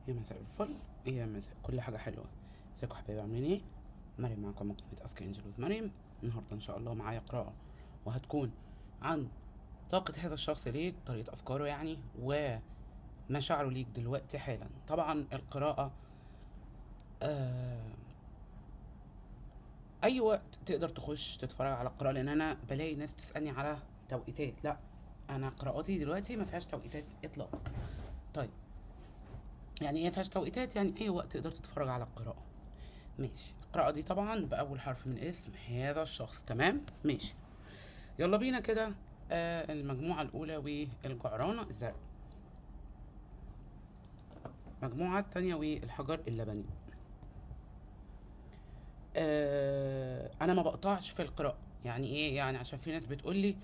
يا مساء الفل، يا مساء كل حاجة حلوة. ازيكم حبايبي، عاملين ايه؟ مريم معاكم من قناة Ask Angel with مريم. النهاردة ان شاء الله معايا قراءة وهتكون عن طاقة هذا الشخص ليك، طريقة افكاره يعني ومشاعره ليك دلوقتي حالا. طبعا القراءة اي وقت تقدر تخش تتفرج على القراءة، لان انا بلاقي ناس بتسألني على توقيتات. لا، انا قراءاتي دلوقتي ما فيهاش توقيتات اطلاقا. طيب يعني ايه فيهاش توقيتات؟ يعني اي وقت تقدر تتفرج على القراءة. ماشي، القراءة دي طبعا بأول حرف من اسم هذا الشخص، تمام؟ ماشي، يلا بينا كده. المجموعة الأولى والجعرانة الزرقاء، المجموعة التانية والحجر اللبني. أنا ما بقطعش في القراءة. يعني إيه؟ يعني عشان في ناس بتقول لي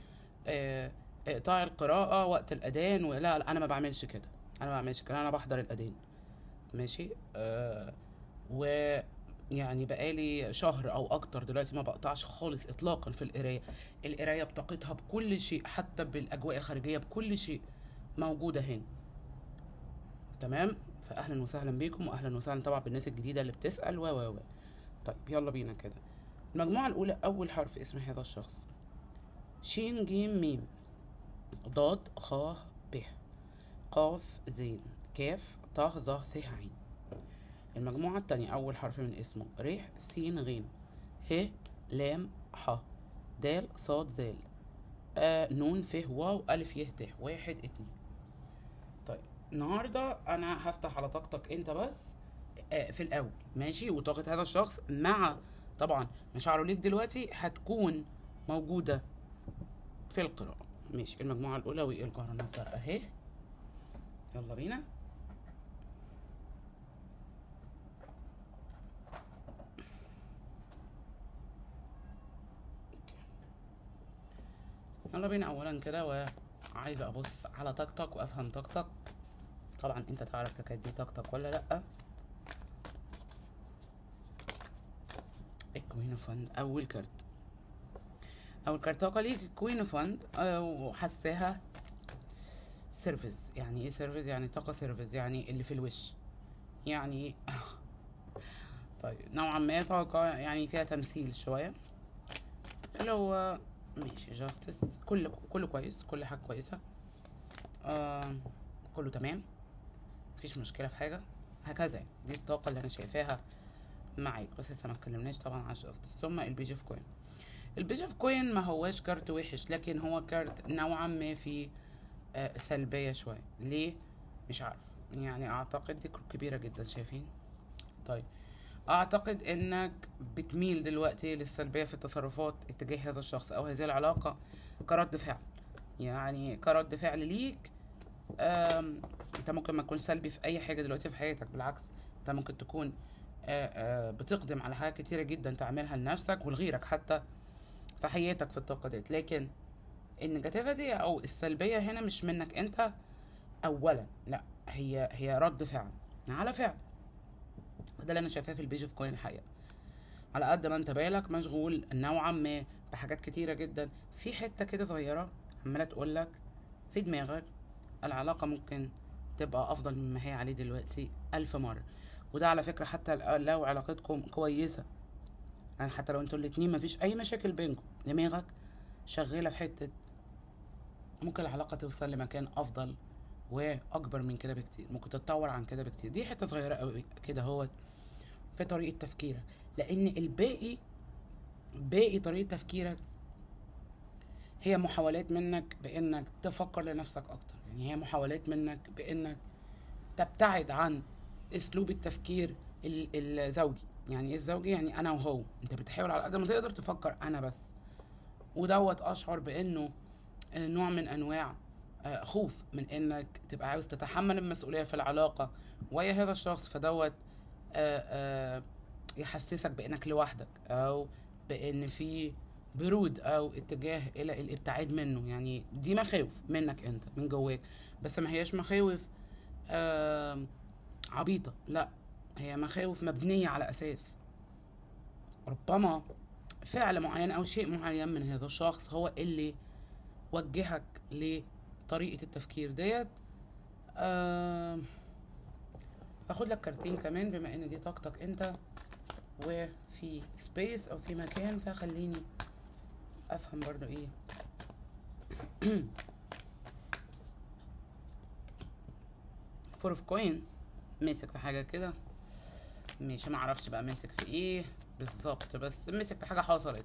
اقطعي القراءة وقت الأذان، ولا لا، أنا ما بعملش كده، أنا ما بعملش كده، أنا بحضر الأذان. ماشي، ويعني بقالي شهر او اكتر دلوقتي ما بقطعش خالص اطلاقا في القراية. القراية بطاقتها بكل شيء، حتى بالاجواء الخارجية، بكل شيء موجودة هنا، تمام؟ فاهلا وسهلا بيكم، واهلا وسهلا طبعا بالناس الجديدة اللي بتسال و و و. طيب يلا بينا كده. المجموعة الاولى، اول حرف اسم هذا الشخص شين جيم ميم ضاد خاء ب قاف زين كاف طه ظه ث عين. المجموعة التانية، أول حرف من اسمه ر سين غين ه لام ح دال صاد زال نون ف واو ألف يه ت. 1 2. طيب النهاردة أنا هفتح على طاقتك أنت بس في الأول، ماشي؟ وطاقة هذا الشخص مع طبعا مشاعره ليك دلوقتي هتكون موجودة في القراءة. ماشي، المجموعة الأولى والجهرانة الزرقاء أهي، يلا بينا. يلا بينا. اولا كده وعايزه ابص على طاقتك وافهم طاقتك. طبعا انت تعرف تكاد دي طاقتك ولا لا. ال Queen of Wands، اول كارت، اول كارت طاقة ليك ال Queen of Wands، وحاساها surface. يعني ايه surface؟ يعني طاقة surface، يعني اللي في الوش يعني. طيب نوعا ما طاقة يعني فيها تمثيل شوية، اللي هو ماشي justice، كله كويس، كل حاجة كويسة، كله تمام، مفيش مشكلة في حاجة، هكذا يعني. دي الطاقة اللي أنا شايفاها معاك، بس لسه ما اتكلمناش طبعا على ال justice. ثم ال Page of Coin. ال Page of Coin ما هواش كارت وحش، لكن هو كارت نوعا ما فيه سلبية شوية. ليه؟ مش عارف، يعني أعتقد دي كروت كبيرة جدا، شايفين؟ طيب اعتقد انك بتميل دلوقتي للسلبية في التصرفات اتجاه هذا الشخص او هذه العلاقة كرد فعل، يعني كرد فعل ليك. انت ممكن ما تكون سلبي في اي حاجة دلوقتي في حياتك، بالعكس انت ممكن تكون بتقدم على حاجات كتيرة جدا تعملها لنفسك ولغيرك حتى في حياتك في الطاقة ديت، لكن ال negativity او السلبية هنا مش منك انت اولا، لا هي رد فعل على فعل. ده اللي انا شايفاه في ال Page of Coin الحقيقة. على قد ما انت بالك مشغول نوعا ما بحاجات كتيرة جدا، في حتة كده صغيرة عماله تقول لك في دماغك العلاقة ممكن تبقى افضل مما هي عليه دلوقتي 1000 مرة. وده على فكرة حتى لو علاقتكم كويسة، يعني حتى لو انتوا الاتنين مفيش اي مشاكل بينكم، دماغك شغالة في حتة ممكن العلاقة توصل لمكان افضل واكبر من كده بكتير، ممكن تتطور عن كده بكتير. دي حتة صغيرة قوي كده هو في طريقه تفكيرك، لان الباقي باقي طريقه تفكيرك هي محاولات منك بانك تفكر لنفسك اكتر، يعني هي محاولات منك بانك تبتعد عن اسلوب التفكير الزوجي. يعني ايه الزوجي؟ يعني انا وهو، انت بتحاول على قد ما تقدر تفكر انا بس، ودوت اشعر بانه نوع من انواع خوف من انك تبقى عاوز تتحمل المسؤولية في العلاقة ويا هذا الشخص، فدوت يحسسك بانك لوحدك او بان في برود او اتجاه الى الابتعاد منه. يعني دي مخاوف منك انت من جواك، بس ما هياش مخاوف عبيطه، لا هي مخاوف مبنية على اساس ربما فعل معين او شيء معين من هذا الشخص هو اللي وجهك لطريقة التفكير ديت. هاخد لك كارتين كمان بما ان دي طاقتك انت وفي space او في مكان، فخليني افهم برضو ايه. Four of coin، ماسك في حاجة كده، ماشي، ما اعرفش بقى ماسك في ايه بالظبط، بس ماسك في حاجة حصلت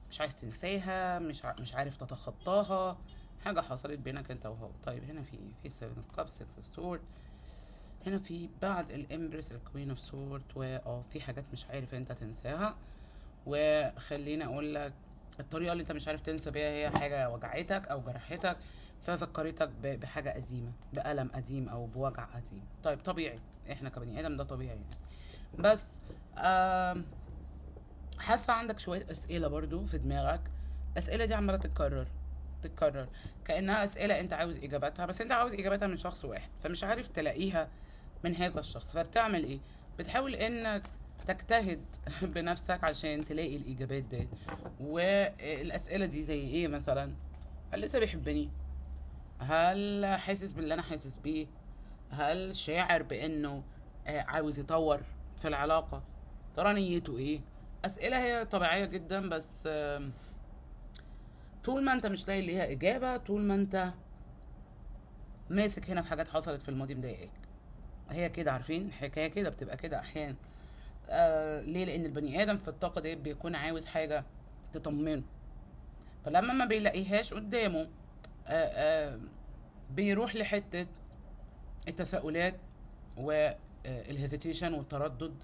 مش عايز تنساها، مش عارف تتخطاها، حاجة حصلت بينك انت وهو. طيب هنا في ايه؟ في 7 of cups، 6 of swords، هنا في بعد ال Empress ال Queen of Swords، و في حاجات مش عارف انت تنساها. وخليني اقول لك الطريقة اللي انت مش عارف تنسى بيها هي حاجة وجعتك او جرحتك، فذكرتك بحاجة قديمة، بألم قديم او بوجع قديم. طيب طبيعي، احنا كبني ادم ده طبيعي يعني. بس حاسه عندك شوية اسئلة برضو في دماغك، الاسئلة دي عماله تتكرر تتكرر، كانها اسئلة انت عاوز اجاباتها، بس انت عاوز اجاباتها من شخص واحد، فمش عارف تلاقيها من هذا الشخص. فبتعمل ايه؟ بتحاول انك تجتهد بنفسك عشان تلاقي الاجابات دي. والاسئلة دي زي ايه مثلا؟ هل لسه بيحبني؟ هل حاسس باللي انا حاسس بيه؟ هل شاعر بانه عاوز يطور في العلاقة؟ ترى نيته ايه؟ اسئلة هي طبيعية جدا، بس طول ما انت مش لاقي ليها اجابه، طول ما انت ماسك هنا في حاجات حصلت في الماضي مضايقاك. هي كده، عارفين حكاية كده بتبقى كده احيانا. ليه؟ لان البني ادم في الطاقة دي بيكون عاوز حاجة تطمنه، فلما ما بيلاقيهاش قدامه بيروح لحته التساؤلات وال hesitation والتردد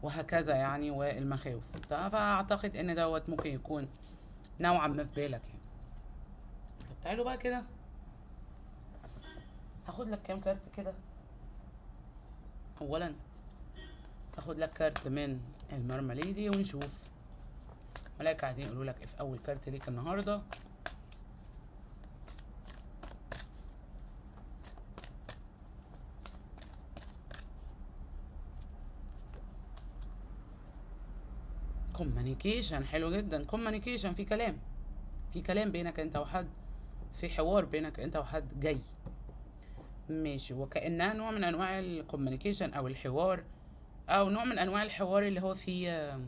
وهكذا يعني، والمخاوف. فاعتقد ان دوت ممكن يكون نوعا ما في بالك يعني. طب تعالوا بقى كده هاخد لك كام كارت كده. اولا هاخد لك كارت من المرمليدي ونشوف ملاك عايزين يقولوا لك ايه في اول كارت ليك النهارده. communication، حلو جدا. communication، في كلام، في كلام بينك انت وحد، في حوار بينك انت وحد جاي، ماشي، وكأنها نوع من انواع ال communication او الحوار، او نوع من انواع الحوار اللي هو فيه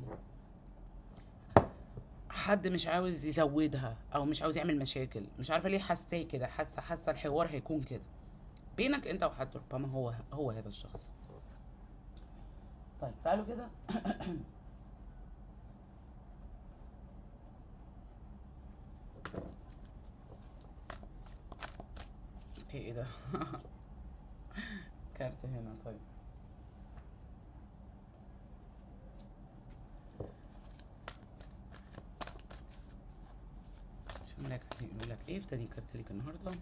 حد مش عاوز يزودها او مش عاوز يعمل مشاكل. مش عارفه ليه حاساه كده، حاسه الحوار هيكون كده بينك انت وحد، ربما هو هذا الشخص. طيب تعالوا كده okay، ايه ده؟ كارت هنا. طيب شوف ملاك عايزين يقولوا لك ايه في تاني كارت ليك النهارده.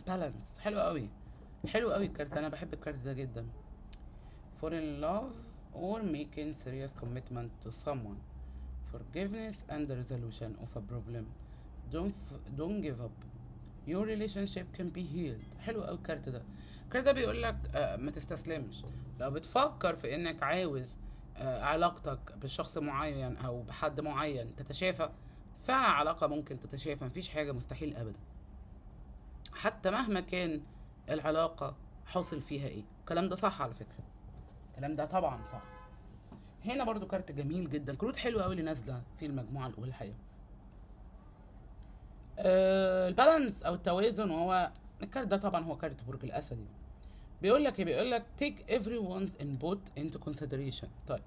balance، حلو قوي، حلو قوي الكارت، انا بحب الكارت ده جدا. Fall in love or making serious commitment to someone, forgiveness and the resolution of a problem. Don't give up, your relationship can be healed. حلو قوي الكارت ده. الكارت ده بيقول لك ما تستسلمش. لو بتفكر في انك عاوز علاقتك بشخص معين او بحد معين تتشافى، فعلا علاقة ممكن تتشافى، مفيش حاجة مستحيل ابدا، حتى مهما كان العلاقة حاصل فيها ايه. الكلام ده صح على فكرة، الكلام ده طبعا صح. هنا برضو كارت جميل جدا، كروت حلوة قوي اللي نازلة في المجموعة الأولى الحقيقة. ال balance أو التوازن، وهو الكارت ده طبعا هو كارت برج الأسد يعني. بيقول لك ايه؟ بيقول لك take everyone's input into consideration. طيب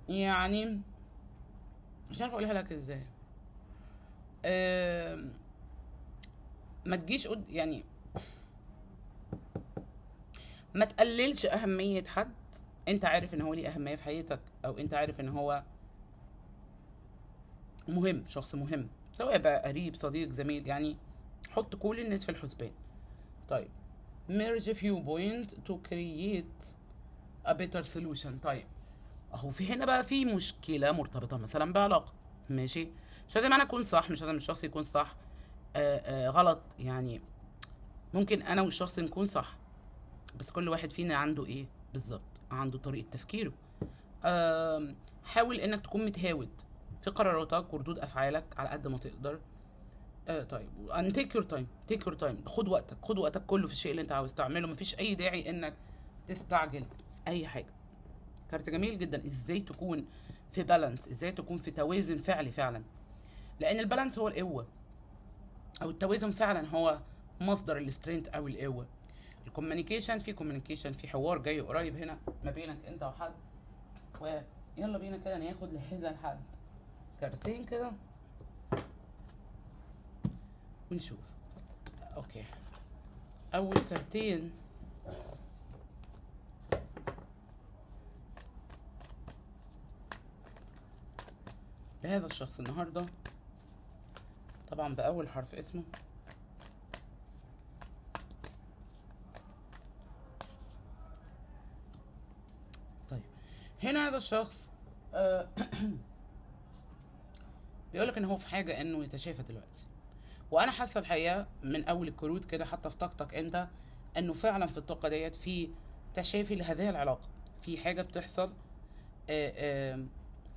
يعني مش عارفة أقولها لك ازاي. ما تجيش يعني ما تقللش أهمية حد انت عارف ان هو ليه أهمية في حياتك، او انت عارف ان هو مهم، شخص مهم، سواء بقى قريب، صديق، زميل، يعني حط كل الناس في الحسبان. طيب merge few point to create a better solution. طيب اهو في هنا بقى في مشكلة مرتبطة مثلا بعلاقة، ماشي، مش لازم انا اكون صح، مش لازم الشخص يكون صح، غلط، يعني ممكن انا والشخص نكون صح، بس كل واحد فينا عنده ايه بالظبط، عنده طريقة تفكيره. حاول انك تكون متهاود في قراراتك وردود افعالك على قد ما تقدر. طيب، and take your time، take your time، خد وقتك، خد وقتك كله في الشيء اللي انت عاوز تعمله، مفيش اي داعي انك تستعجل اي حاجة. كارت جميل جدا، ازاي تكون في balance، ازاي تكون في توازن فعلي فعلا، لان ال balance هو القوة، او التوازن فعلا هو مصدر ال strength او القوة. ال communication، في communication، في حوار جاي قريب هنا ما بينك انت وحد. ويلا بينا كده ناخد لهذا الحد كارتين كده ونشوف. okay، اول كارتين لهذا الشخص النهارده، طبعا باول حرف اسمه. طيب هنا هذا الشخص بيقولك ان هو في حاجة انه يتشافى دلوقتي، وانا حاسه الحقيقة من اول الكروت كده حتى في طاقتك انت انه فعلا في الطاقة ديت في تشافي لهذه العلاقة، في حاجة بتحصل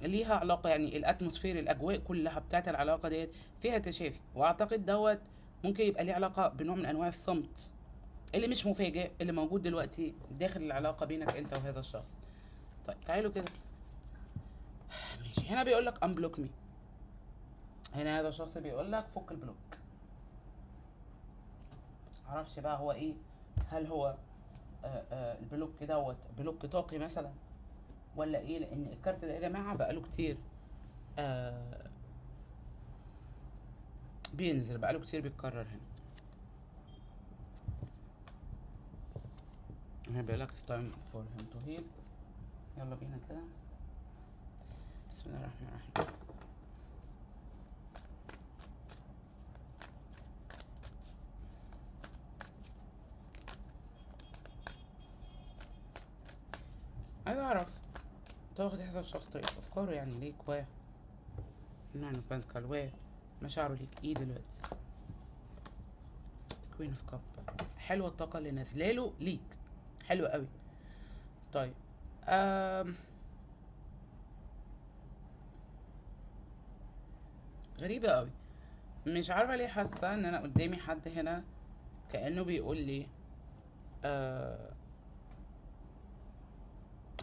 ليها علاقة، يعني ال atmosphere، الاجواء كلها بتاعت العلاقة ديت فيها تشافي. واعتقد دوت ممكن يبقى ليه علاقة بنوع من انواع الصمت اللي مش مفاجئ اللي موجود دلوقتي داخل العلاقة بينك انت وهذا الشخص. طيب تعالوا كده، ماشي. هنا بيقول لك unblock me، هنا هذا الشخص بيقول لك فك ال block. معرفش بقى هو ايه، هل هو ال block دوت block طاقي مثلا ولا ايه، لان الكارت ده يا جماعة بقاله كتير بينزل، بقاله كتير بيتكرر. هنا هنا بيقول لك it's time for him to heal. يلا بينا كده، بسم الله الرحمن الرحيم. عايز اعرف تاخد هذا الشخص طريقة افكاره يعني ليك و nine of pentacles و مشاعره ليك ايه دلوقتي. queen of cup، حلوة الطاقة اللي نازلاله ليك، حلوة قوي. طيب غريبة قوي، مش عارفة ليه حاسة ان انا قدامي حد هنا كأنه بيقول لي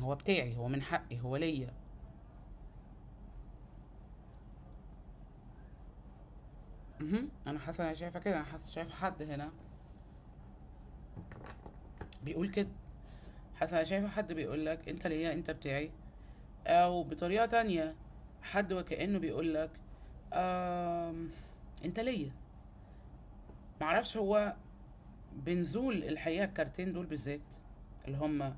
هو بتاعي، هو من حقي، هو ليا. انا حاسه انا شايفه كده، انا حاسه شايفه حد هنا بيقول كده، حاسه انا شايفه حد بيقول لك انت ليا، انت بتاعي، او بطريقة تانية حد وكانه بيقول لك انت ليا. معرفش هو بنزول الحقيقة الكارتين دول بالذات اللي هم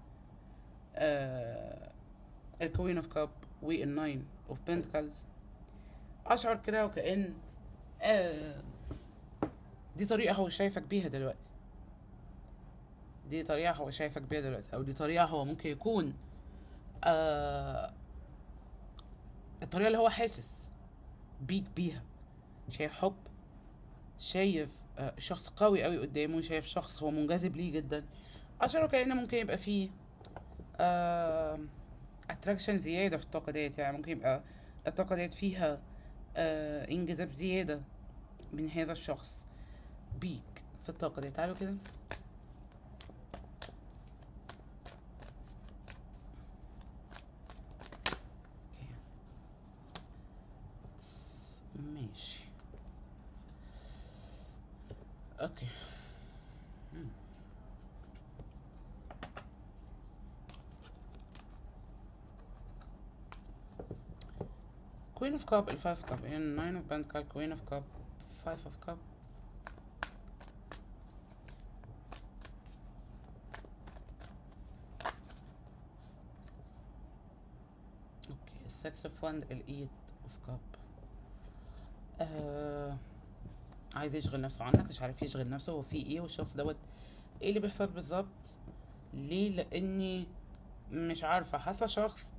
ال queen of cup وال nine of pentacles، اشعر كده وكأن دي طريقة هو شايفك بيها دلوقتي، دي طريقة هو شايفك بيها دلوقتي، او دي طريقة هو ممكن يكون الطريقة اللي هو حاسس بيك بيها. شايف حب، شايف شخص قوي قوي قدامه، شايف شخص هو منجذب ليه جدا. اشعر كأن ممكن يبقى فيه attraction زيادة في الطاقة ديت، يعني ممكن يبقى الطاقة ديت فيها انجذاب زيادة من هذا الشخص بيك في الطاقة دي. تعالوا كده، ماشي، okay. Queen of Cup، ال Five Cup، يعني Nine of Pentacles، Queen of Cup، Five of Cup. okay، Six of Wand، ال Eight of Cup. عايز يشغل نفسه عنك، مش عارف يشغل نفسه، هو في ايه والشخص دوت ايه اللي بيحصل بالظبط؟ ليه؟ لاني مش عارفه، حاسه شخص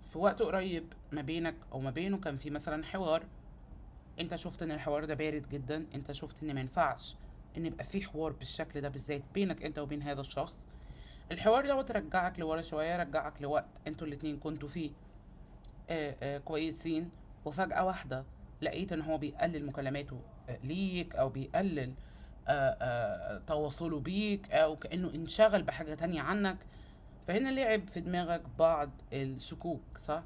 في وقت قريب ما بينك او ما بينه كان في مثلا حوار، انت شفت ان الحوار ده بارد جدا، انت شفت ان ما ينفعش ان يبقى في حوار بالشكل ده بالذات بينك انت وبين هذا الشخص. الحوار دوت رجعك لورا شوية، رجعك لوقت انتوا الاتنين كنتوا فيه كويسين، وفجأة واحدة لقيت ان هو بيقلل مكالماته ليك، او بيقلل تواصله بيك، او كأنه انشغل بحاجة تانية عنك. فهنا لعب في دماغك بعض الشكوك، صح؟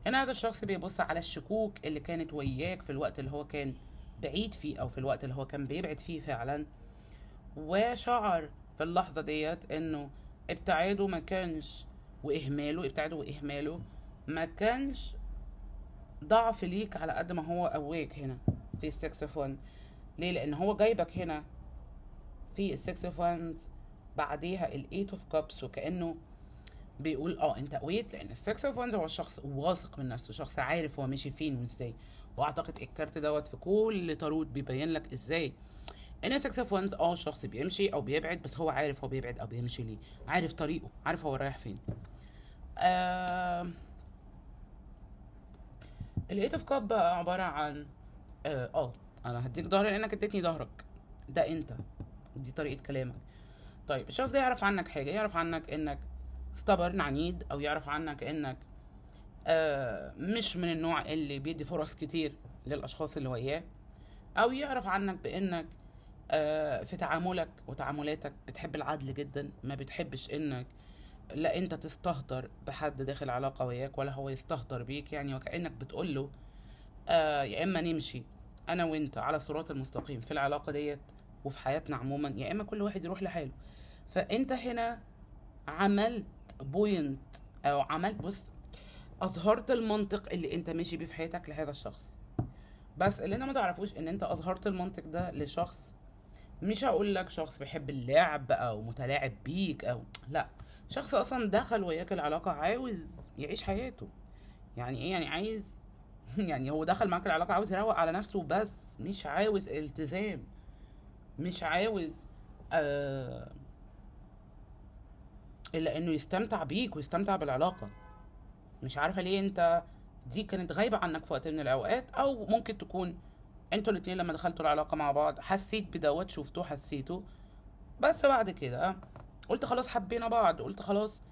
هنا هذا الشخص بيبص على الشكوك اللي كانت وياك في الوقت اللي هو كان بعيد فيه، او في الوقت اللي هو كان بيبعد فيه فعلا، وشعر في اللحظة ديت انه ابتعاده ما كانش واهماله، ابتعاده واهماله ما كانش ضعف ليك على قد ما هو قواك هنا في ال Six of Wands. ليه؟ لان هو جايبك هنا في ال Six of Wands بعديها ال Eight of Cups، وكانه بيقول انت قويت، لان ال Six of Wands هو شخص واثق من نفسه، شخص عارف هو ماشي فين وازاي. واعتقد الكارت دوت في كل tarot بيبين لك ازاي ان 6 of Wands الشخص بيمشي او بيبعد، بس هو عارف هو بيبعد او بيمشي ليه، عارف طريقه، عارف هو رايح فين. ال Eight of Cup بقى عبارة عن انا هديك ظهري لانك اديتني ظهرك، ده انت، دي طريقه كلامك. طيب الشخص ده يعرف عنك حاجة، يعرف عنك انك stubborn عنيد، او يعرف عنك انك مش من النوع اللي بيدي فرص كتير للاشخاص اللي وياه، او يعرف عنك بانك في تعاملك وتعاملاتك بتحب العدل جدا، ما بتحبش انك لا انت تستهتر بحد داخل علاقة وياك ولا هو يستهتر بيك، يعني وكأنك بتقول له يا اما نمشي انا وانت على صراط المستقيم في العلاقة ديت وفي حياتنا عموما، يا اما كل واحد يروح لحاله. فانت هنا عملت point، او عملت بص اظهرت المنطق اللي انت ماشي بيه في حياتك لهذا الشخص. بس اللي انا ما تعرفوش ان انت اظهرت المنطق ده لشخص، مش هقول لك شخص بيحب اللعب او متلاعب بيك او لا، شخص اصلا دخل وياك العلاقة عاوز يعيش حياته. يعني ايه؟ يعني عايز يعني هو دخل معاك العلاقة عاوز يروق على نفسه بس، مش عاوز التزام، مش عاوز الا انه يستمتع بيك ويستمتع بالعلاقة. مش عارفة ليه انت دي كانت غايبة عنك في وقت من الاوقات، او ممكن تكون انتوا الاتنين لما دخلتوا العلاقة مع بعض حسيت بدوت، شفتوه حسيته، بس بعد كده قلت خلاص حبينا بعض، قلت خلاص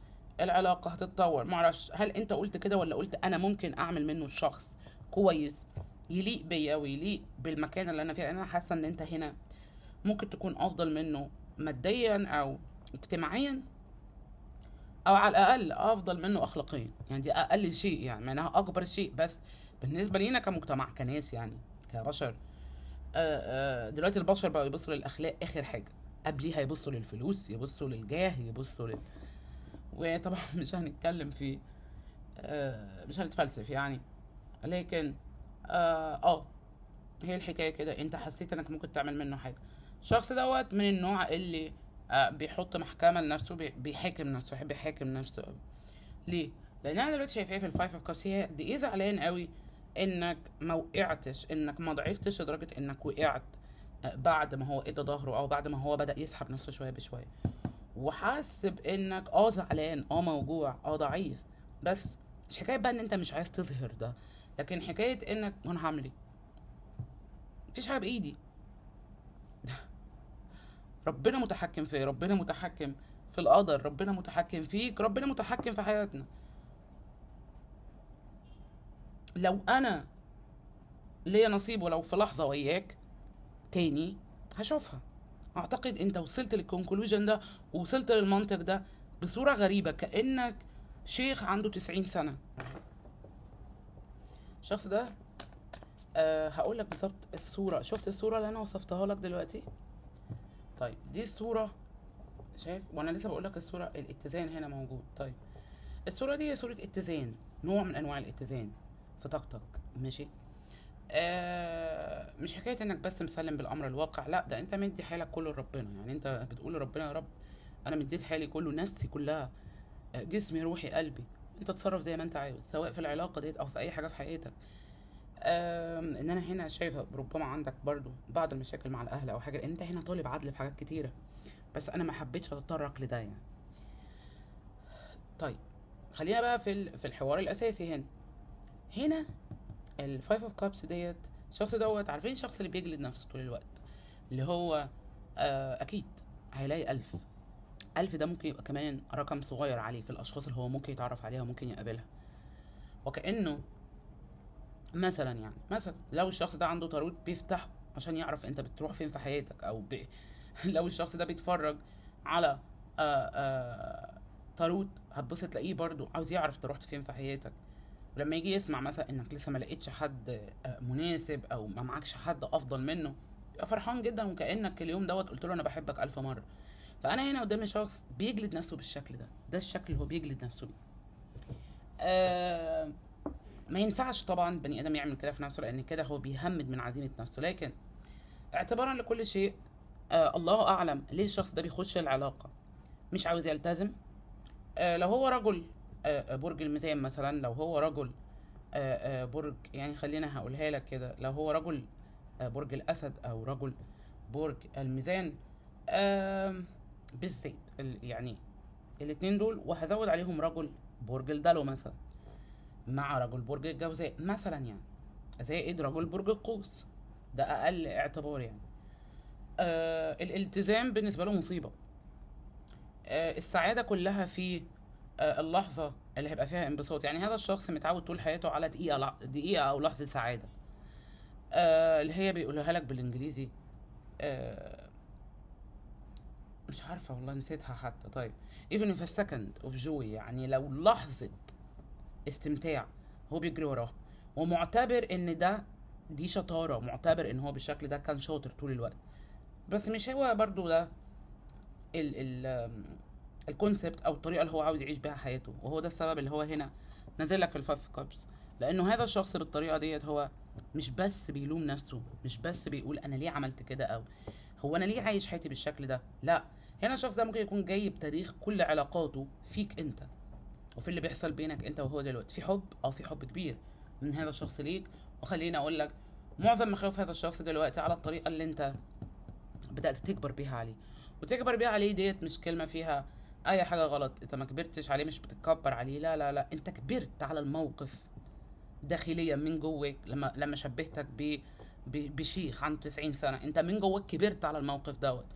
العلاقة هتتطور. معرفش هل انت قلت كده ولا قلت انا ممكن اعمل منه شخص كويس يليق بيا ويليق بالمكان اللي انا فيه، لان انا حاسة ان انت هنا ممكن تكون افضل منه ماديا او اجتماعيا، او على الاقل افضل منه اخلاقيا. يعني دي اقل شيء، يعني معناها اكبر شيء، بس بالنسبة لينا كمجتمع كناس يعني كبشر، دلوقتي البشر بقوا يبصوا للاخلاق اخر حاجة، قبليها يبصوا للفلوس، يبصوا للجاه، يبصوا لل، وطبعا مش هنتكلم في مش هنتفلسف يعني، لكن هي الحكاية كده. انت حسيت انك ممكن تعمل منه حاجة. الشخص دوت من النوع اللي بيحط محكمة لنفسه، بيحاكم نفسه، يحب يحاكم نفسه قوي. ليه؟ لان انا دلوقتي شايفاه في ال Five of Cups هي قد ايه زعلان قوي انك ما وقعتش، انك ما ضعفتش لدرجة انك وقعت بعد ما هو ادى ظهره، او بعد ما هو بدأ يسحب نفسه شوية بشوية، وحس بانك زعلان، موجوع، ضعيف. بس مش حكاية بقى ان انت مش عايز تظهر ده، لكن حكاية انك وانا هعمل ايه؟ مفيش حاجة بايدي، ربنا متحكم فيا، ربنا متحكم في القدر، ربنا متحكم فيك، ربنا متحكم في حياتنا. لو انا ليا نصيب ولو في لحظة وياك تاني هشوفها. اعتقد انت وصلت للكونكلوجن ده ووصلت للمنطق ده بصورة غريبة، كأنك شيخ عنده 90 سنة. الشخص ده هقول لك بالظبط الصورة. شفت الصورة اللي انا وصفتها لك دلوقتي؟ طيب دي الصورة، شايف؟ وانا لسه بقول لك الصورة، الاتزان هنا موجود. طيب الصورة دي هي صورة اتزان، نوع من انواع الاتزان في طاقتك، ماشي؟ مش حكاية انك بس مسلم بالامر الواقع، لا ده انت مدي حالك كله لربنا. يعني انت بتقول لربنا يا رب انا مديك حالي كله، نفسي كلها، جسمي، روحي، قلبي، انت تصرف زي ما انت عاوز، سواء في العلاقة ديت او في اي حاجة في حياتك. ان انا هنا شايفة ربما عندك برضو بعض المشاكل مع الاهل او حاجة، لان انت هنا طالب عدل في حاجات كتيرة، بس انا ما حبيتش اتطرق لده يعني. طيب خلينا بقى في الحوار الاساسي هنا. هنا ال Five of Cups ديت، الشخص دوت، عارفين الشخص اللي بيجلد نفسه طول الوقت، اللي هو اكيد هيلاقي 1000 ده ممكن يبقى كمان رقم صغير عليه في الاشخاص اللي هو ممكن يتعرف عليها وممكن يقابلها. وكانه مثلا، يعني مثلا لو الشخص ده عنده تاروت بيفتحه عشان يعرف انت بتروح فين في حياتك، او لو الشخص ده بيتفرج على تاروت هتبص تلاقيه برضو عاوز يعرف انت رحت فين في حياتك. ولما يجي يسمع مثلا انك لسه ما لقيتش حد مناسب او ما معكش حد افضل منه، يبقى فرحان جدا وكانك اليوم دوت قلت له انا بحبك 1000 مرة. فانا هنا قدامي شخص بيجلد نفسه بالشكل ده، ده الشكل اللي هو بيجلد نفسه بيه. ما ينفعش طبعا بني ادم يعمل كده في نفسه، لان كده هو بيهمد من عزيمة نفسه. لكن اعتبارا لكل شيء، الله اعلم ليه الشخص ده بيخش العلاقة مش عاوز يلتزم. لو هو رجل برج الميزان مثلا، لو هو رجل برج، يعني خلينا هقولها لك كده، لو هو رجل برج الاسد او رجل برج الميزان، بالذات يعني الاتنين دول، وهزود عليهم رجل برج الدلو مثلا مع رجل برج الجوزاء مثلا، يعني زائد رجل برج القوس، ده اقل اعتبار يعني. الالتزام بالنسبة له مصيبة. السعادة كلها في اللحظة اللي هيبقى فيها انبساط. يعني هذا الشخص متعود طول حياته على دقيقة او لحظة سعادة، اللي هي بيقولوها لك بالانجليزي، مش عارفه والله نسيتها حتى. طيب even if a second of joy، يعني لو لحظة استمتاع هو بيجري وراها، ومعتبر ان دي شطارة، معتبر ان هو بالشكل ده كان شاطر طول الوقت. بس مش هو برضو ده ال concept او الطريقة اللي هو عاوز يعيش بيها حياته، وهو ده السبب اللي هو هنا نازل لك في ال five cups. لانه هذا الشخص بالطريقة ديت هو مش بس بيلوم نفسه، مش بس بيقول انا ليه عملت كده او هو انا ليه عايش حياتي بالشكل ده، لا، هنا الشخص ده ممكن يكون جايب تاريخ كل علاقاته فيك انت وفي اللي بيحصل بينك انت وهو دلوقتي. في حب، في حب كبير من هذا الشخص ليك. وخليني اقول لك معظم مخاوف هذا الشخص دلوقتي على الطريقة اللي انت بدأت تكبر بيها عليه، وتكبر بيها عليه ديت مش كلمة فيها اي حاجة غلط، انت ما كبرتش عليه، مش بتتكبر عليه، لا لا لا، انت كبرت على الموقف داخليا من جواك. لما شبهتك بشيخ عنده 90 سنة، انت من جواك كبرت على الموقف دوت،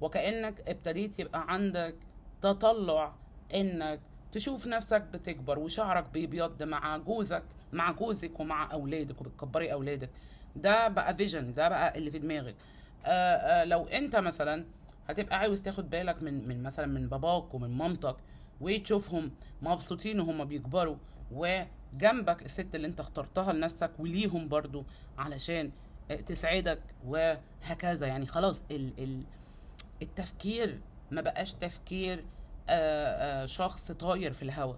وكأنك ابتديت يبقى عندك تطلع انك تشوف نفسك بتكبر وشعرك بيبيض مع جوزك، مع جوزك ومع اولادك، وبتكبري اولادك. ده بقى vision، ده بقى اللي في دماغك. لو انت مثلا هتبقى عاوز تاخد بالك من مثلا من باباك ومن مامتك، وتشوفهم مبسوطين وهم بيكبروا، وجنبك الست اللي انت اخترتها لنفسك وليهم برضو علشان تسعدك وهكذا. يعني خلاص التفكير ما بقاش تفكير شخص طاير في الهوا.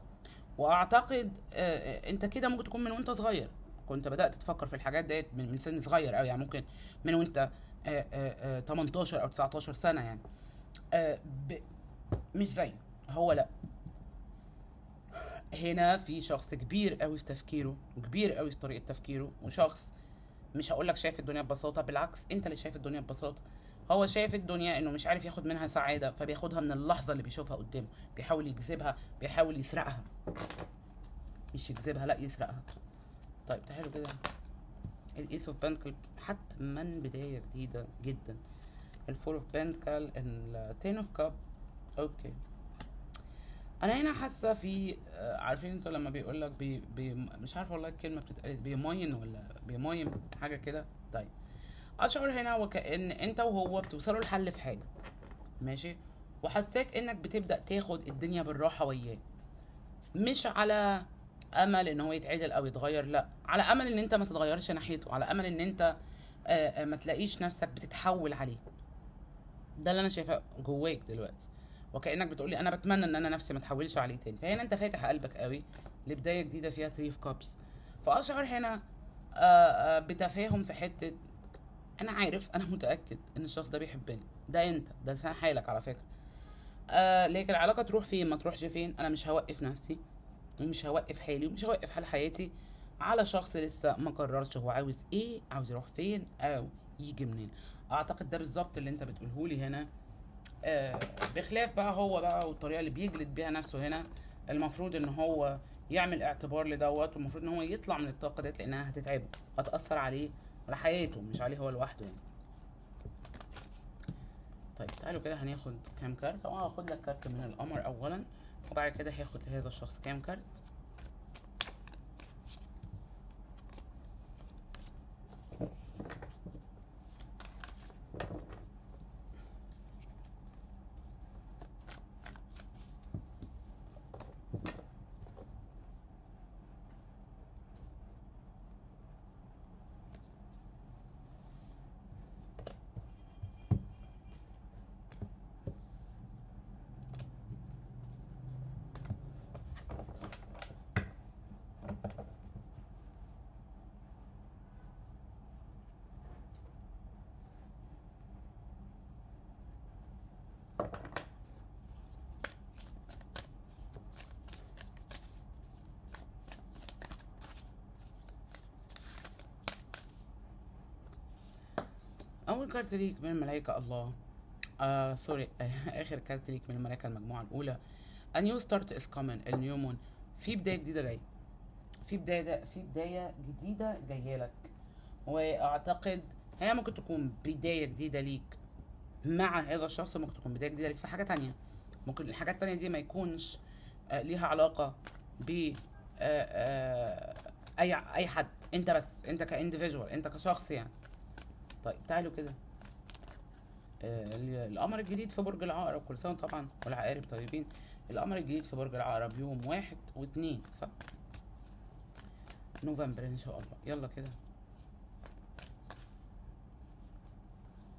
واعتقد انت كده ممكن تكون من وانت صغير كنت بدأت تفكر في الحاجات ديت من سن صغير قوي، يعني ممكن من وانت 18 او 19 سنة يعني. مش زيه هو، لا، هنا في شخص كبير قوي في تفكيره، وكبير قوي في طريقة تفكيره، وشخص مش هقولك شايف الدنيا ببساطة، بالعكس انت اللي شايف الدنيا ببساطة. هو شايف الدنيا انه مش عارف ياخد منها سعادة، فبياخدها من اللحظة اللي بيشوفها قدامه، بيحاول يجذبها، بيحاول يسرقها، مش يجذبها، لا يسرقها. طيب تعالوا كده ال Ace of Pentacle، حتما بداية جديدة جدا. ال Four of Pentacle، ال Ten of Cup. okay، انا هنا حاسه في عارفين انتوا لما بيقول لك بي بي مش عارفه والله الكلمة بتتقال بيماين ولا بيماين حاجة كده. طيب اشعر هنا وكأن انت وهو بتوصلوا لحل في حاجة، ماشي، وحساك انك بتبدأ تاخد الدنيا بالراحة وياه، مش على امل ان هو يتعدل او يتغير، لا، على امل ان انت ما تتغيرش ناحيته، على امل ان انت ما تلاقيش نفسك بتتحول عليه. ده اللي انا شايفاه جواك دلوقتي، وكانك بتقولي انا بتمنى ان انا نفسي ما اتحولش عليه تاني. فهنا انت فاتح قلبك قوي لبداية جديدة فيها three of cups. فاشعر هنا بتفاهم في حتة، انا عارف، انا متاكد ان الشخص ده بيحبني، ده انت، ده لسان حالك على فكرة، لكن العلاقة تروح فين ما تروحش فين، انا مش هوقف نفسي ومش هوقف حالي ومش هوقف حال حياتي على شخص لسه ما قررش هو عاوز ايه، عاوز يروح فين او يجي منين. اعتقد ده بالظبط اللي انت بتقوله لي هنا. بخلاف بقى هو بقى والطريقة اللي بيجلد بيها نفسه هنا، المفروض ان هو يعمل اعتبار لدوت، والمفروض ان هو يطلع من الطاقة ديت لانها هتتعبه، هتاثر عليه على حياته، مش عليه هو لوحده يعني. طيب تعالوا كده هناخد كام كارت. طبعا هاخد لك كارت من القمر اولا، وبعد كده هاخد لهذا الشخص كام كارت. اول كارت ليك من الملائكة الله، sorry، اخر كارت ليك من الملائكة المجموعة الاولى، A new start is coming، ال new moon. في بداية جديدة جاية، في بداية جديدة جاية لك، واعتقد هي ممكن تكون بداية جديدة ليك مع هذا الشخص، ممكن تكون بداية جديدة ليك في حاجة تانية، ممكن الحاجات التانية دي ما يكونش ليها علاقة ب اي حد، انت بس، انت ك individual، انت كشخص يعني. طيب تعالوا كده، القمر الجديد في برج العقرب، كل سنة طبعا والعقارب طيبين. القمر الجديد في برج العقرب يوم 1 و2 صح؟ نوفمبر ان شاء الله. يلا كده،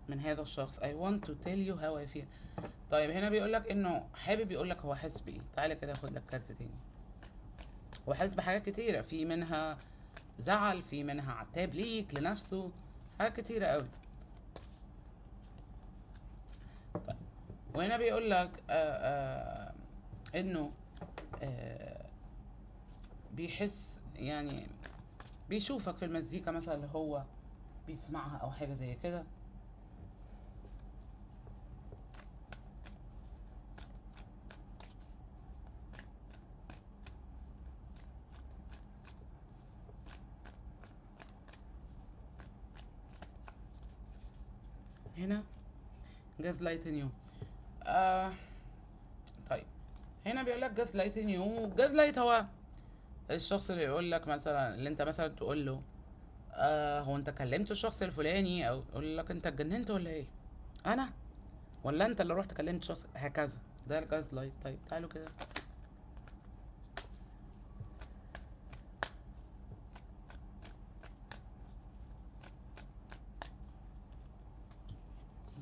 من هذا الشخص I want to tell you how I feel. طيب هنا بيقول لك انه حابب يقول لك هو حاسس بايه. تعالى كده خد لك كارت تاني. هو حاسس بحاجات كتيرة، في منها زعل، في منها عتاب ليك لنفسه، حاجات كتيرة قوي. طيب وهنا بيقول لك انه بيحس، يعني بيشوفك في المزيكا مثلا اللي هو بيسمعها او حاجة زي كده. هنا gaslighting you. طيب هنا بيقول لك gaslighting you. gaslight هو الشخص اللي يقول لك مثلا، اللي انت مثلا تقول له هو انت كلمت الشخص الفلاني، او يقول لك انت اتجننت ولا ايه، انا ولا انت اللي رحت كلمت شخص، هكذا. ده ال gaslight. طيب تعالوا كده،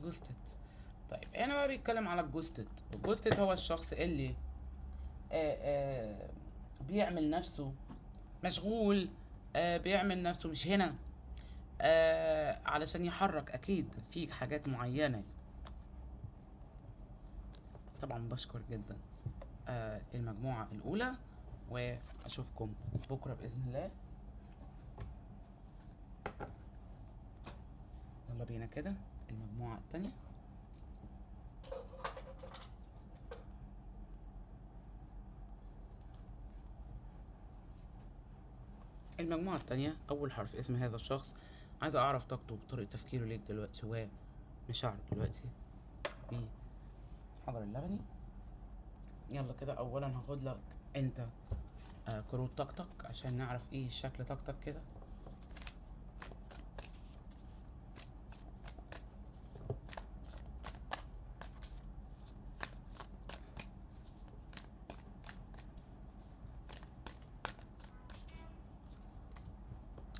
ghosted. طيب هنا بقى بيتكلم على ال ghosted. ال ghosted هو الشخص اللي بيعمل نفسه مشغول، بيعمل نفسه مش هنا، علشان يحرك اكيد فيك حاجات معينة. طبعا بشكر جدا المجموعة الاولى، واشوفكم بكرة باذن الله. يلا بينا كده المجموعة التانية. المجموعة التانية أول حرف اسم هذا الشخص، عايزة أعرف طاقته وطريقة تفكيره ليك دلوقتي ومشاعره دلوقتي بحجر اللبني. يلا كده، أولا هاخد لك أنت كروت طاقتك عشان نعرف إيه شكل طاقتك كده.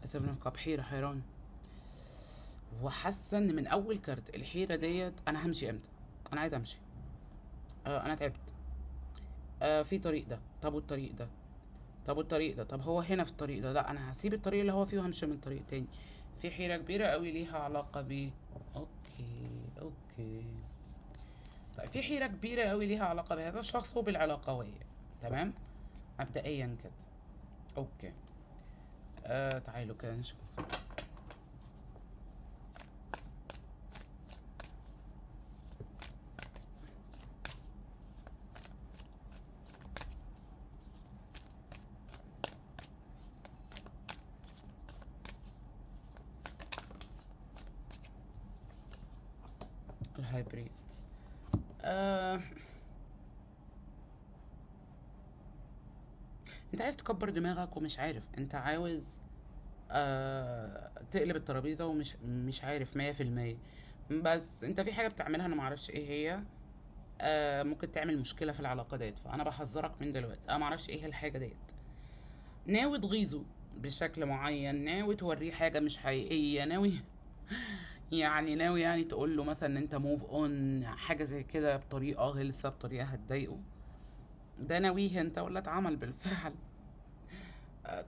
Seven of Cups، حيرة، حيران، وحاسة إن من أول كارت الحيرة ديت أنا همشي إمتى، أنا عايزة أمشي، أنا تعبت، في طريق ده، طب والطريق ده، طب والطريق ده، طب هو هنا في الطريق ده، لا أنا هسيب الطريق اللي هو فيه وهمشي من طريق تاني. في حيرة كبيرة قوي ليها علاقة ب okay okay. طيب في حيرة كبيرة قوي ليها علاقة بهذا الشخص وبالعلاقة وهي، تمام مبدئيا كده. okay تعالوا كده نشوف. ال High Priestess. انت عايز تكبر دماغك ومش عارف، انت عاوز تقلب الترابيزة ومش مش عارف 100%، بس انت في حاجة بتعملها انا معرفش ايه هي، ممكن تعمل مشكلة في العلاقة ديت، فانا بحذرك من دلوقتي. انا معرفش ايه الحاجة ديت. ناوي تغيظه بشكل معين، ناوي توريه حاجة مش حقيقية، ناوي ناوي تقول له مثلا ان انت move on، حاجة زي كده بطريقة غلسة، بطريقة هتضايقه. ده ناوية انت ولا اتعمل بالفعل؟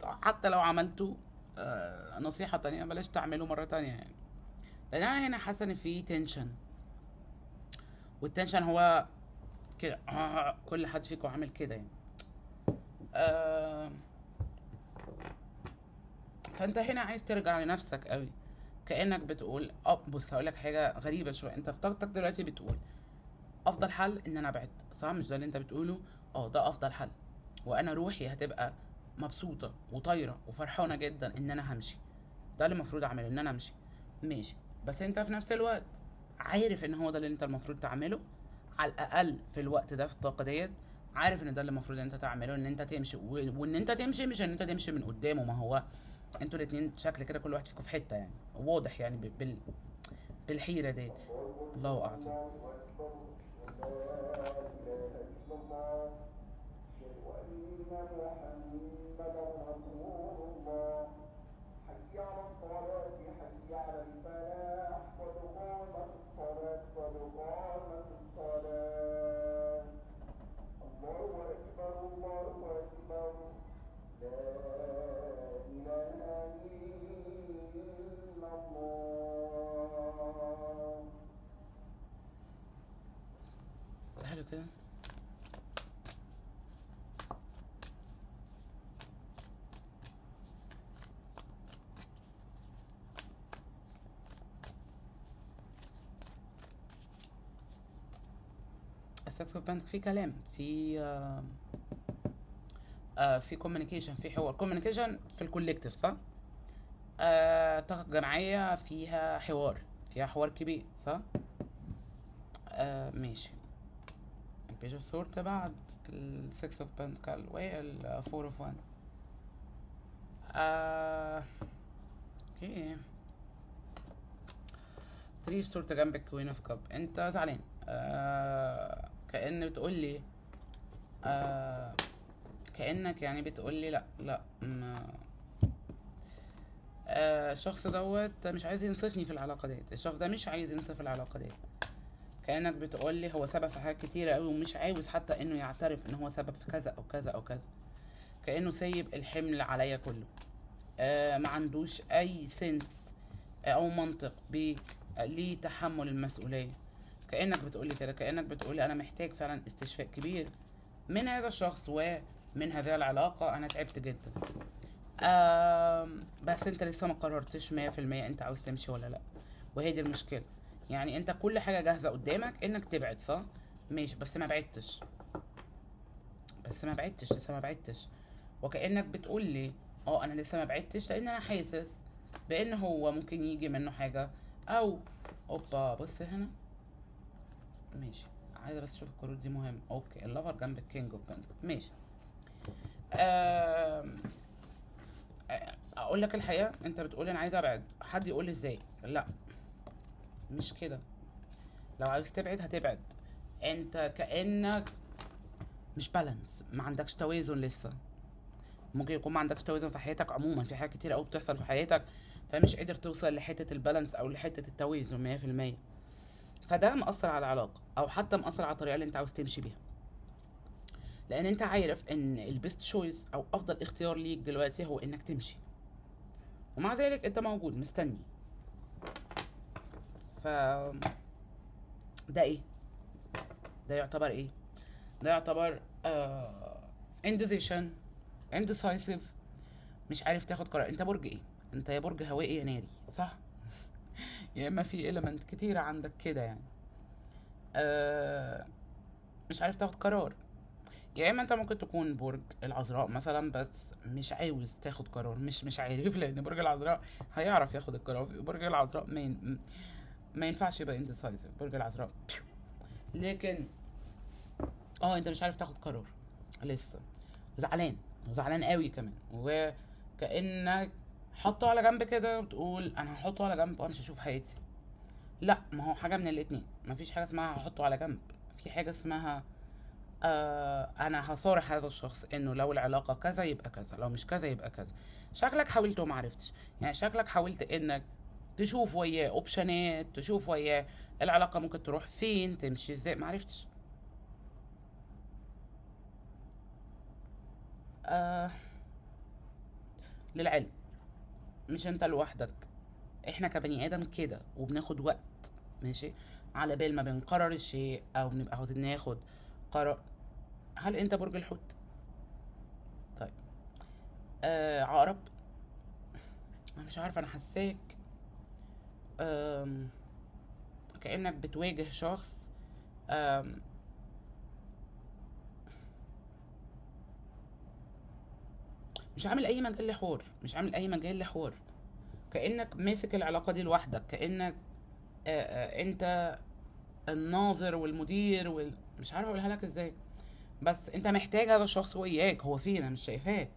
حتى لو عملته، نصيحة تانية بلاش تعمله مرة تانية لأن أنا هنا حاسة إن في tension، وال tension هو كده، كل حد فيكم عامل كده يعني. فأنت هنا عايز ترجع لنفسك قوي، كأنك بتقول بص هقول لك حاجة غريبة شوية. انت في طاقتك دلوقتي بتقول افضل حل ان انا ابعد، صح؟ مش ده اللي انت بتقوله؟ ده افضل حل، وانا روحي هتبقى مبسوطة وطايرة وفرحانة جدا ان انا همشي، ده اللي المفروض اعمله، ان انا امشي. ماشي، بس انت في نفس الوقت عارف ان هو ده اللي انت المفروض تعمله، على الاقل في الوقت ده في الطاقة ديت عارف ان ده اللي المفروض ان انت تعمله، ان انت تمشي، وان انت تمشي مش ان انت تمشي من قدامه. ما هو انتوا الاتنين شكل كده كل واحد فيكم في حتة يعني، واضح يعني بالحيرة ديت. الله اعظم. حلو كده. ال Six of Pentacles في كلام، في في communication، في حوار، communication في ال collective، صح؟ طاقة جماعية فيها حوار، فيها حوار كبير، صح؟ ماشي. ال Page of Swords بعد ال Six of Pentacles وال Four of Wands. okay، Three Swords جنب Queen of Cups. انت زعلان، كأن بتقول لي، كأنك يعني بتقول لي لا، لا، ما، الشخص دوت مش عايز ينصفني في العلاقة ديت، الشخص ده مش عايز ينصف العلاقة ديت. كأنك بتقول لي هو سبب في حاجات كتيرة قوي ومش عاوز حتى انه يعترف ان هو سبب في كذا او كذا او كذا، كأنه سايب الحمل عليا كله، ما عندوش اي sense او منطق لتحمل المسؤولية. كأنك بتقولي كده، كأنك بتقولي انا محتاج فعلا استشفاء كبير من هذا الشخص ومن هذه العلاقة، انا تعبت جدا. بس انت لسه ما قررتش 100% انت عاوز تمشي ولا لا، وهي دي المشكلة. يعني انت كل حاجة جاهزة قدامك انك تبعد، صح؟ ماشي، بس ما بعدتش، بس ما بعدتش، لسه ما بعدتش. وكأنك بتقول لي انا لسه ما بعدتش لان انا حاسس بان هو ممكن يجي منه حاجة، او اوبا بص هنا. ماشي، عايزة بس اشوف الكروت دي مهم. okay، ال Lover جنب ال King of Pentacles. ماشي. اقول لك الحقيقة، انت بتقول انا عايزة ابعد، حد يقول لي ازاي؟ لا مش كده، لو عاوز تبعد هتبعد. انت كأنك مش balance، ما عندكش توازن لسه. ممكن يكون ما عندكش توازن في حياتك عموما، في حاجات كتير قوي بتحصل في حياتك فمش قادر توصل لحتة ال balance او لحتة التوازن 100%، فده مأثر على العلاقة او حتى مأثر على الطريقة اللي انت عاوز تمشي بيها، لان انت عارف ان ال best choice او افضل اختيار ليك دلوقتي هو انك تمشي، ومع ذلك انت موجود مستني. ف ده ايه؟ ده يعتبر ايه؟ ده يعتبر indecision، indecisive، مش عارف تاخد قرار. انت برج ايه؟ انت يا برج هوائي يا ناري، صح؟ يا اما في element كتيرة عندك كده يعني، مش عارف تاخد قرار. يا اما انت ممكن تكون برج العذراء مثلا، بس مش عاوز تاخد قرار، مش عارف، لان برج العذراء هيعرف ياخد القرار. برج العذراء ما ينفعش يبقى indecisive، برج العذراء بيو. لكن انت مش عارف تاخد قرار لسه، زعلان، زعلان قوي كمان، وكأنك حطه على جنب كده وتقول انا هحطه على جنب وامشي اشوف حياتي. لا، ما هو حاجة من الاتنين، ما فيش حاجة اسمها هحطه على جنب، في حاجة اسمها انا هصارح هذا الشخص انه لو العلاقة كذا يبقى كذا، لو مش كذا يبقى كذا. شكلك حاولت وما عرفتش، يعني شكلك حاولت انك تشوف وياه اوبشنات، تشوف وياه العلاقة ممكن تروح فين، تمشي ازاي، ما عرفتش. للعلم مش انت لوحدك، احنا كبني ادم كده وبناخد وقت، ماشي، على بال ما بنقرر الشيء او بنبقى عاوزين ناخد قرار. هل انت برج الحوت؟ طيب، عقرب؟ انا مش عارفه، انا حاساك كأنك بتواجه شخص مش عامل اي مجال لحوار، مش عامل اي مجال لحوار، كأنك ماسك العلاقة دي لوحدك، كأنك انت الناظر والمدير مش عارفة اقولها لك ازاي، بس انت محتاج هذا الشخص وإياك. هو فين؟ انا مش شايفاه،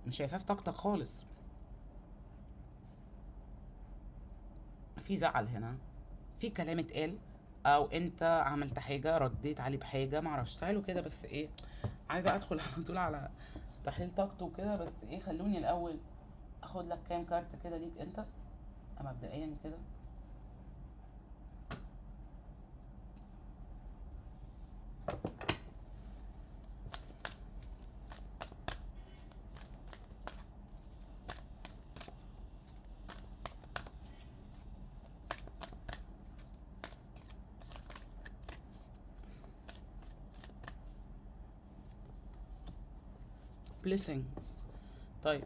مش شايفاه في طاقتك خالص. في زعل هنا، في كلام اتقال، او انت عملت حاجة رديت عليه بحاجة معرفش. تعالوا كده بس ايه، عايزة ادخل على طول على تحليل طاقته وكده، بس ايه خلوني الاول اخد لك كام كارت كده ليك انت مبدئيا كده. blessings. طيب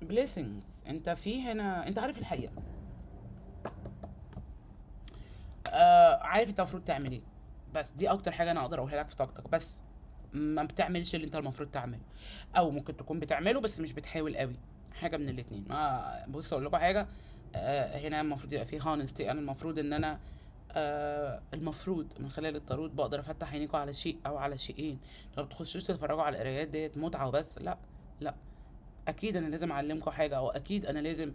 blessings، انت في هنا انت عارف الحقيقة، عارف انت المفروض تعمل ايه، بس دي اكتر حاجة انا اقدر اقولها لك في طاقتك. بس ما بتعملش اللي انت المفروض تعمله، او ممكن تكون بتعمله بس مش بتحاول قوي، حاجة من الاتنين. ما بص اقول لكم حاجة، هنا المفروض يبقى فيه honesty. انا المفروض ان انا المفروض من خلال التاروت بقدر افتح عينيكم على شيء او على شيئين. ما بتخشوش تتفرجوا على القرايات ديت متعه وبس، لا لا، اكيد انا لازم اعلمكم حاجة، او اكيد انا لازم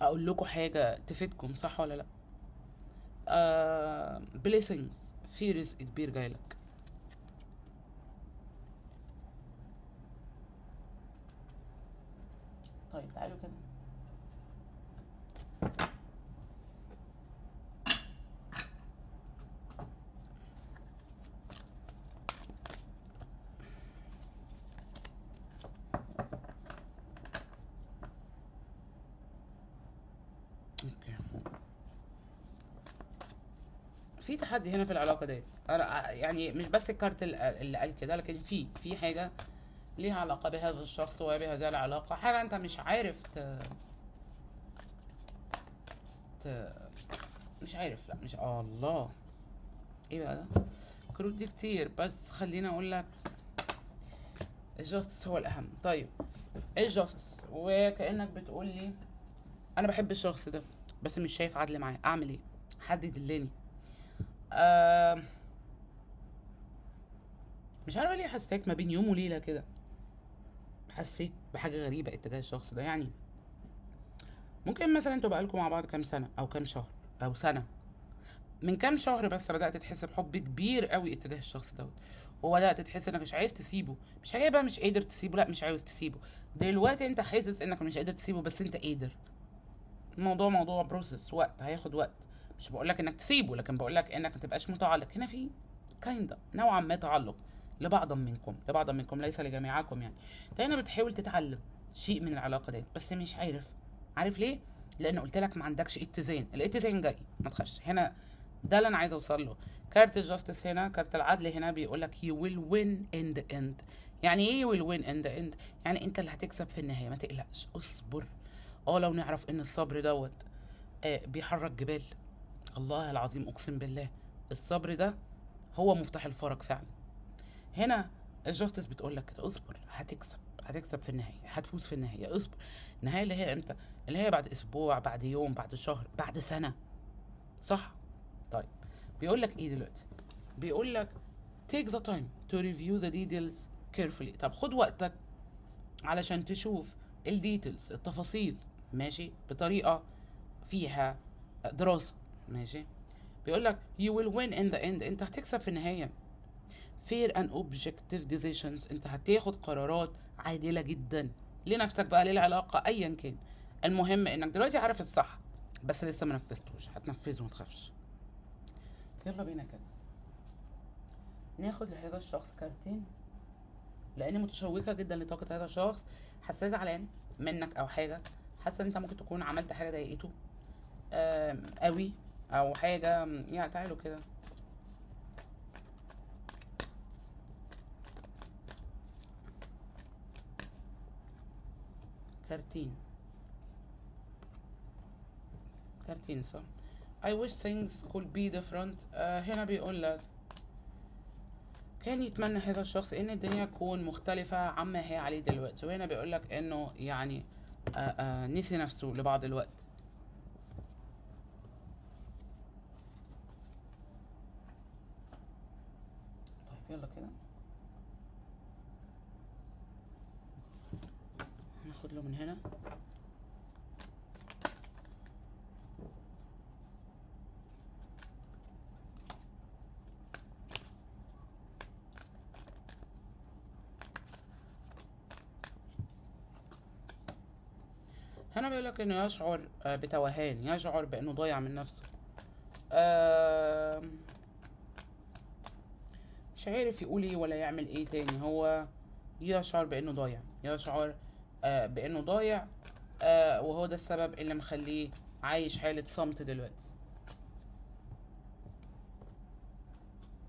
اقول لكم حاجة تفيدكم، صح ولا لا؟ blessings، في رزق كبير جاي لك. طيب تعالوا كده، في تحدي هنا في العلاقة ديت. يعني مش بس الكارت اللي قال كده، لكن في حاجة ليها علاقة بهذا الشخص وبهذه العلاقة، حاجة انت مش عارف مش عارف، لا مش الله ايه بقى ده، الكروت دي كتير، بس خليني اقول لك ال justice هو الاهم. طيب ال justice، وكانك بتقول لي انا بحب الشخص ده بس مش شايف عدل معاه، اعمل ايه؟ حد يدلني. مش عارفه ليه حسيت ما بين يوم وليلة كده، حسيت بحاجة غريبة اتجاه الشخص ده. يعني ممكن مثلا انتوا بقالكم مع بعض كام سنة او كام شهر او سنة، من كام شهر بس بدات تحس بحب كبير قوي اتجاه الشخص دوت، وبدات تحس انك مش عايز تسيبه، مش حاجة بقى مش قادر تسيبه، لا مش عاوز تسيبه. دلوقتي انت حاسس انك مش قادر تسيبه بس انت قادر. الموضوع موضوع process، وقت، هياخد وقت. مش بقولك انك تسيبه، لكن بقولك انك ما تبقاش متعلق. هنا في kinda نوعا ما تعلق لبعض منكم، لبعض منكم ليس لجميعكم. يعني انت هنا بتحاول تتعلم شيء من العلاقة ديت بس مش عارف. عارف ليه؟ لان قلت لك ما عندكش اتزان. الاتزان جاي، ما تخافش. هنا ده اللي انا عايزه اوصل له. كارت ال justice هنا، كارت العدل هنا بيقول لك you will win in the end. يعني ايه you will win in the end؟ يعني انت اللي هتكسب في النهاية، ما تقلقش، اصبر. لو نعرف ان الصبر دوت بيحرك جبال، الله العظيم اقسم بالله الصبر ده هو مفتاح الفرج فعلا. هنا ال justice بتقول لك كده، اصبر، هتكسب، هتكسب في النهاية، هتفوز في النهاية، اصبر. النهاية اللي هي امتى؟ اللي هي بعد اسبوع، بعد يوم، بعد شهر، بعد سنة، صح؟ طيب بيقول لك ايه دلوقتي؟ بيقول لك take the time to review the details carefully. طب خد وقتك علشان تشوف ال details، التفاصيل، ماشي، بطريقة فيها دراسة، ماشي. بيقول لك you will win in the end، انت هتكسب في النهاية. fair and objective decisions، انت هتاخد قرارات عادلة جدا لنفسك بقى، للعلاقة، ايا كان. المهم انك دلوقتي عارف الصح بس لسه ما نفذتوش، هتنفذه ما تخافش. يلا بينا كده ناخد لهذا الشخص كارتين، لاني متشوقة جدا لطاقة هذا الشخص. حاساه زعلان منك او حاجة، حاسه ان انت ممكن تكون عملت حاجة ضايقته قوي او حاجة. يعني تعالوا كده، كارتين، كارتين صح. I wish things could be different. هنا بيقول لك كان يتمنى هذا الشخص ان الدنيا تكون مختلفة عما هي عليه دلوقتي. وهنا بيقول لك انه يعني نسي نفسه لبعض الوقت. طيب يلا كده هناخد له من هنا. هنا بيقولك انه يشعر بتوهان، يشعر بانه ضايع من نفسه، مش عارف يقول ايه ولا يعمل ايه تاني. هو يشعر بانه ضايع، يشعر بانه ضايع، وهو ده السبب اللي مخليه عايش حالة صمت دلوقتي.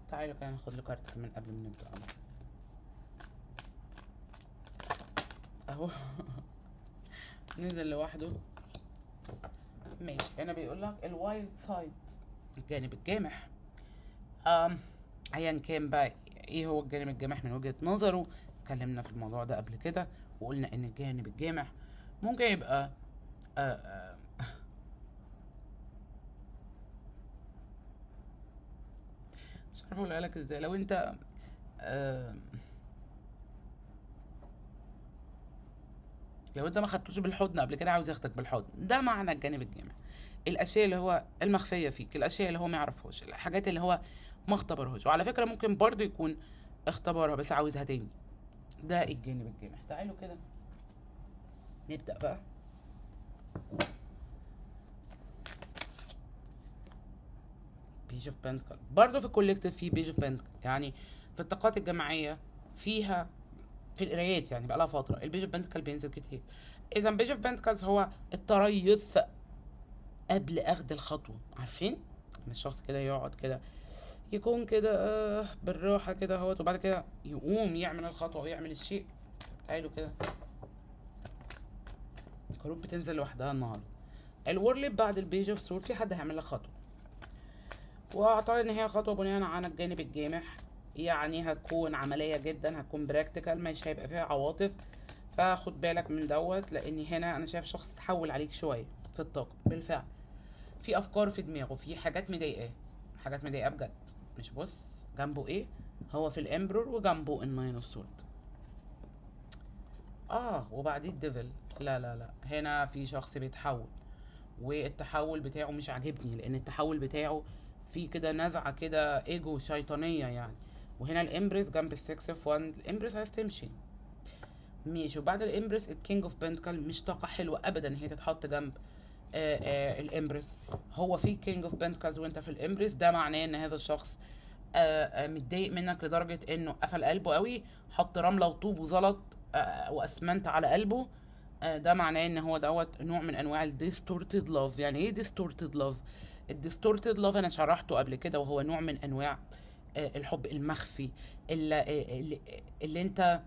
تعالوا كده ناخد له كارت كمان قبل ما نبدأ. اهو نزل لوحده. ماشي، هنا بيقول لك ال wild side، الجانب الجامح. ايا كان بقى ايه هو الجانب الجامح من وجهة نظره، اتكلمنا في الموضوع ده قبل كده وقلنا ان الجانب الجامح ممكن يبقى مش عارفه اقولها لك ازاي. لو انت لو انت ما خدتوش بالحضن قبل كده عاوز ياخدك بالحضن، ده معنى الجانب الجامح. الاشياء اللي هو المخفيه فيك، الاشياء اللي هو ما يعرفهاش، الحاجات اللي هو ما اختبرهاش، وعلى فكرة ممكن برضو يكون اختبرها بس عاوزها تاني. ده الجانب الجامح. تعالوا كده نبدا بقى. Page of Pentacle برضو في ال collective، في Page of Pentacle، يعني في الطاقات الجماعية فيها في القرايات يعني بقى لها فترة ال Page of Pentacle بينزل كتير. اذا Page of Pentacles هو التريث قبل اخذ الخطوة. عارفين ان الشخص كده يقعد كده يكون كده بالراحة كده اهوت، وبعد كده يقوم يعمل الخطوة ويعمل الشيء. تعالوا كده الكروت بتنزل لوحدها النهارده. ال World بعد ال Page of Sword في حد هيعمل لك خطوة، واعتقد ان هي خطوة بناء على الجانب الجامح، يعني هتكون عملية جدا، هتكون practical، مش هيبقى فيها عواطف. فخد بالك من دوت، لان هنا انا شايف شخص اتحول عليك شوية في الطاقة. بالفعل في افكار في دماغه، في حاجات مضايقاه، حاجات مضايقاه بجد. مش بص جنبه ايه، هو في ال Emperor وجنبه ال Nine of Sword، وبعديه ال Devil. لا لا لا، هنا في شخص بيتحول، والتحول بتاعه مش عاجبني، لان التحول بتاعه في كده نزعه كده ايجو شيطانية يعني. وهنا ال Empress جنب ال Six of Wand، ال Empress عايز تمشي ماشي. وبعد ال Empress ال King of Pentacle، مش طاقة حلوة ابدا ان هي تتحط جنب ال Empress. هو في King of Pentacles وانت في ال Empress، ده معناه ان هذا الشخص متضايق منك لدرجة انه قفل قلبه قوي، حط رملة وطوب وزلط واسمنت على قلبه. ده معناه ان هو دوت نوع من انواع ال distorted love. يعني ايه distorted love؟ ال distorted love انا شرحته قبل كده، وهو نوع من انواع الحب المخفي اللي انت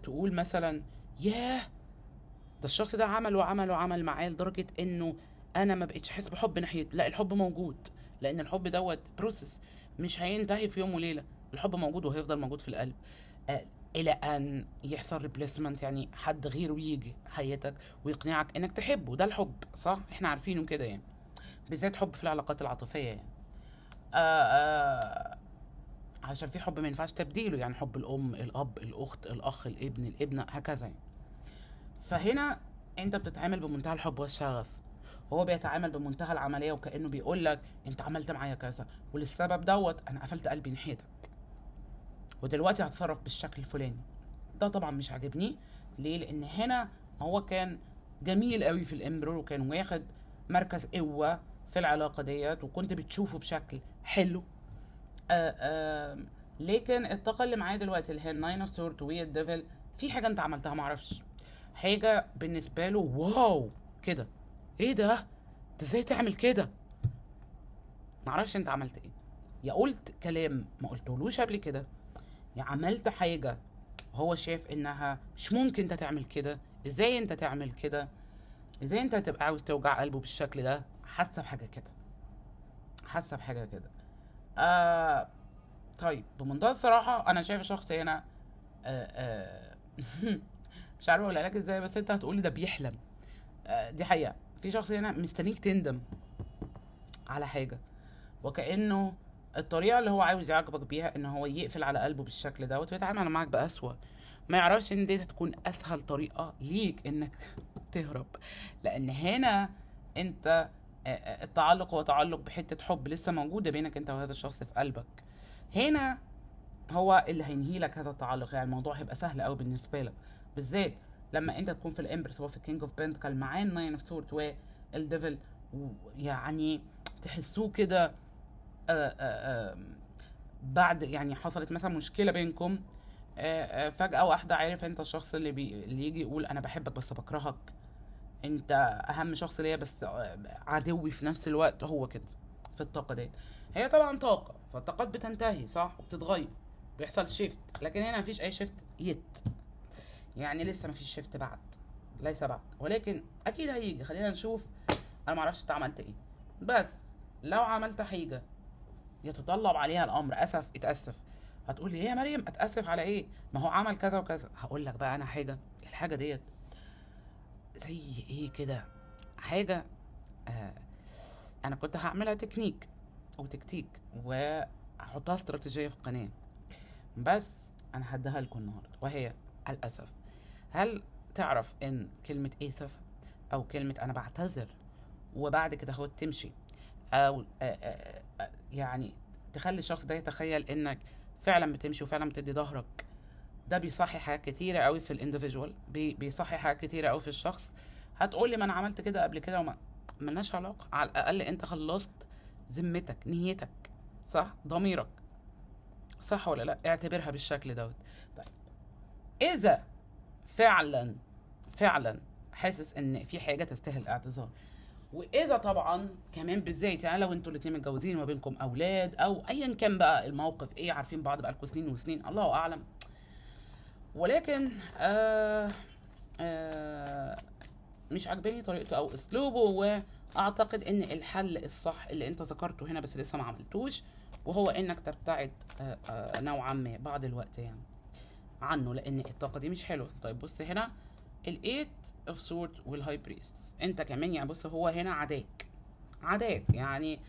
تقول مثلا ياه ده الشخص ده عمل وعمل وعمل معاه لدرجة انه انا ما بقتش احس بحب ناحيته. لا، الحب موجود، لان الحب دوت process مش هينتهي في يوم وليلة. الحب موجود وهيفضل موجود في القلب الى ان يحصل replacement، يعني حد غيره يجي حياتك ويقنعك انك تحبه. ده الحب صح، احنا عارفينه كده يعني، بالذات حب في العلاقات العاطفية يعني. عشان في حب ما ينفعش تبديله، يعني حب الام، الاب، الاخت، الاخ، الابن، الابنه، هكذا يعني. فهنا انت بتتعامل بمنتهى الحب والشغف، هو بيتعامل بمنتهى العملية، وكانه بيقول لك انت عملت معايا كذا وللسبب دوت انا قفلت قلبي ناحيتك، ودلوقتي هتصرف بالشكل الفلاني. ده طبعا مش عاجبني. ليه؟ لان هنا هو كان جميل قوي في ال Emperor، وكان واخد مركز قوة في العلاقة ديت، وكنت بتشوفه بشكل حلو. لكن الطاقة اللي معايا دلوقتي اللي هي ال Nine of Sword وال Devil، في حاجة انت عملتها معرفش، حاجة بالنسبة له wow كده، ايه ده، انت ازاي تعمل كده، معرفش انت عملت ايه، يا قلت كلام ما قلتهولوش قبل كده، يا عملت حاجة هو شايف انها مش ممكن انت تعمل كده، ازاي انت تعمل كده، ازاي انت تبقى عاوز توجع قلبه بالشكل ده. حاسه بحاجة كده، حاسه بحاجة كده. طيب بمنتهى الصراحة انا شايفه شخص هنا مش عارفه اقولها لك ازاي، بس انت هتقولي ده بيحلم. دي حقيقة، في شخص هنا مستنيك تندم على حاجة، وكانه الطريقة اللي هو عاوز يعاقبك بيها ان هو يقفل على قلبه بالشكل دوت ويتعامل معاك بقسوه. ما يعرفش ان دي هتكون اسهل طريقه ليك انك تهرب، لان هنا انت التعلق هو تعلق بحته حب لسه موجودة بينك انت وهذا الشخص في قلبك. هنا هو اللي هينهي لك هذا التعلق، يعني الموضوع هيبقى سهل قوي بالنسبة لك، بالذات لما انت تكون في ال Empress، هو في ال King of Pentacle معاه ال Nine of Sword وال Devil، يعني تحسوه كده. بعد يعني حصلت مثلا مشكلة بينكم، فجاة واحدة، عارف انت الشخص اللي يجي يقول انا بحبك بس بكرهك، انت اهم شخص ليا بس عدوي في نفس الوقت، هو كده في الطاقة ديت. هي طبعا طاقة، فالطاقات بتنتهي صح وبتتغير، بيحصل shift، لكن هنا مفيش اي shift yet، يعني لسه مفيش shift بعد، ليس بعد، ولكن اكيد هيجي. خلينا نشوف. انا معرفش انت عملت ايه، بس لو عملت حاجة يتطلب عليها الامر اسف اتاسف. هتقول لي ايه يا مريم اتاسف على ايه؟ ما هو عمل كذا وكذا. هقول لك بقى انا حاجة، الحاجة ديت زي ايه كده، حاجة انا كنت هعملها تكنيك او تكتيك وهحطها استراتيجية في القناة، بس انا هديها لكم النهارده، وهي الاسف. هل تعرف ان كلمة اسف او كلمة انا بعتذر وبعد كده هو تمشي، او يعني تخلي الشخص ده يتخيل انك فعلا بتمشي وفعلا بتدي ظهرك، ده بيصحي حاجات كتيرة قوي في ال individual، بيصحي حاجات كتيرة قوي في الشخص. هتقولي ما انا عملت كده قبل كده وما ملناش علاقة، على الاقل انت خلصت ذمتك، نيتك صح، ضميرك صح ولا لا؟ اعتبرها بالشكل دوت. طيب اذا فعلا فعلا حاسس ان في حاجة تستاهل اعتذار، واذا طبعا كمان بالذات يعني لو انتوا الاتنين متجوزين وما بينكم اولاد او ايا كان بقى الموقف ايه، عارفين بعض بقالكم سنين وسنين الله اعلم، ولكن مش عاجباني طريقته او اسلوبه، واعتقد ان الحل الصح اللي انت ذكرته هنا بس لسه ما عملتوش، وهو انك تبتعد نوعا ما بعض الوقت يعني عنه، لان الطاقة دي مش حلوة. طيب بص هنا ال Eight of Sword وال High Priestess، انت كمان يعني بص هو هنا عداك، عداك يعني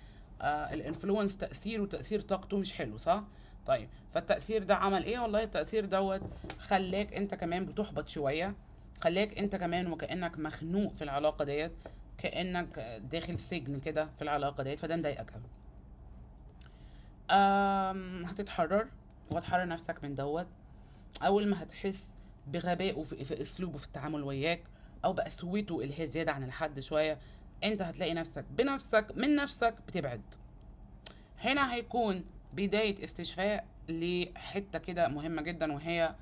ال influence تاثيره وتاثير طاقته مش حلو صح؟ طيب فالتاثير ده عمل ايه؟ والله التاثير دوت خلاك انت كمان بتحبط شوية، خلاك انت كمان وكانك مخنوق في العلاقة ديت، كانك داخل سجن كده في العلاقة ديت، فده مضايقك قوي. هتتحرر وهتحرر نفسك من دوت. اول ما هتحس بغبائه في اسلوبه في التعامل وياك، او بقسوته اللي هي زيادة عن الحد شوية، انت هتلاقي نفسك بنفسك من نفسك بتبعد. هنا هيكون بداية استشفاء لحته كده مهمة جدا، وهي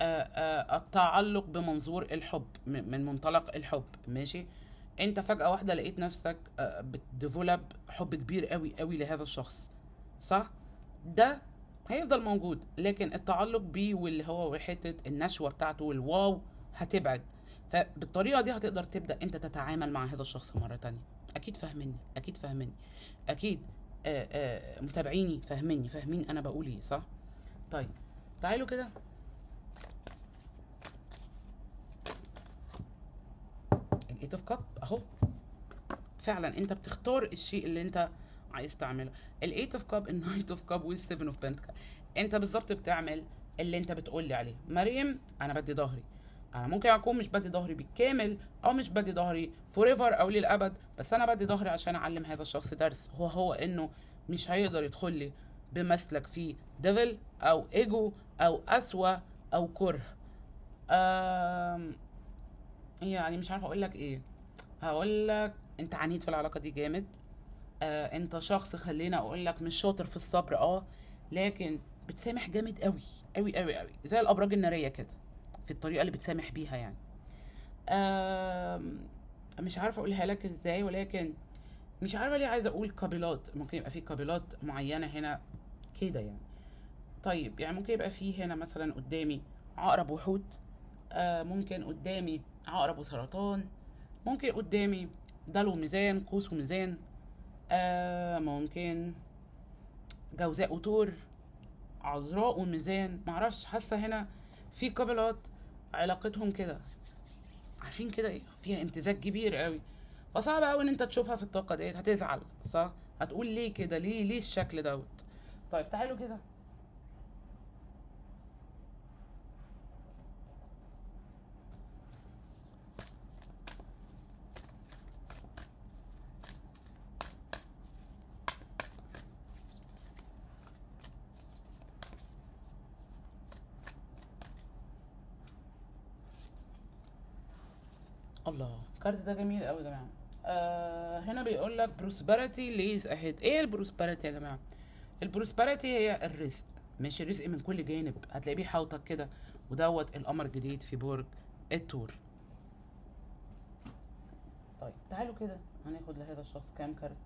التعلق بمنظور الحب، من منطلق الحب. ماشي، انت فجاة واحدة لقيت نفسك بتديفلوب حب كبير قوي قوي لهذا الشخص صح؟ ده هيفضل موجود، لكن التعلق بيه واللي هو حتة النشوة بتاعته والواو هتبعد. فبالطريقه دي هتقدر تبدا انت تتعامل مع هذا الشخص مرة تانية. اكيد فاهميني، اكيد فاهميني، اكيد متابعيني فاهميني، فاهمين انا بقول ايه صح؟ طيب تعالوا كده ال Eight of Cup اهو، فعلا انت بتختار الشيء اللي انت عايز تعمله. ال Eight of Cup، ال Knight of Cup، وال Seven of Pentacle، انت بالظبط بتعمل اللي انت بتقول لي عليه. مريم انا بدي ظهري، انا ممكن اكون مش بدي ظهري بالكامل او مش بدي ظهري forever او للابد، بس انا بدي ظهري عشان اعلم هذا الشخص درس، هو انه مش هيقدر يدخل لي بمسلك فيه devil او ايجو او قسوة او كره. يعني مش عارفه اقول لك ايه. هقول لك انت عنيد في العلاقة دي جامد، انت شخص خلينا اقول لك مش شاطر في الصبر، لكن بتسامح جامد قوي قوي قوي قوي، زي الابراج النارية كده في الطريقة اللي بتسامح بيها يعني. مش عارفه اقولها لك ازاي، ولكن مش عارفه ليه عايزه اقول قابلات، ممكن يبقى في قابلات معينة هنا كده يعني. طيب يعني ممكن يبقى في هنا مثلا قدامي عقرب وحوت، ممكن قدامي عقرب وسرطان، ممكن قدامي دلو وميزان، قوس وميزان، ممكن جوزاء وتور، عذراء وميزان، معرفش. حاسه هنا في couple ات علاقتهم كده، عارفين كده ايه، فيها امتزاج كبير قوي، فصعب قوي ان انت تشوفها في الطاقة ديت، هتزعل صح، هتقول ليه كده، ليه الشكل دوت. طيب تعالوا كده الله، الكارت ده جميل قوي يا جماعة. هنا بيقول لك prosperity lies ahead. ايه ال prosperity يا جماعة؟ ال prosperity هي الرزق، ماشي، الرزق من كل جانب، هتلاقيه بيحاوطك كده، ودوت القمر الجديد في برج الثور. طيب تعالوا كده هناخد لهذا الشخص كام كارت.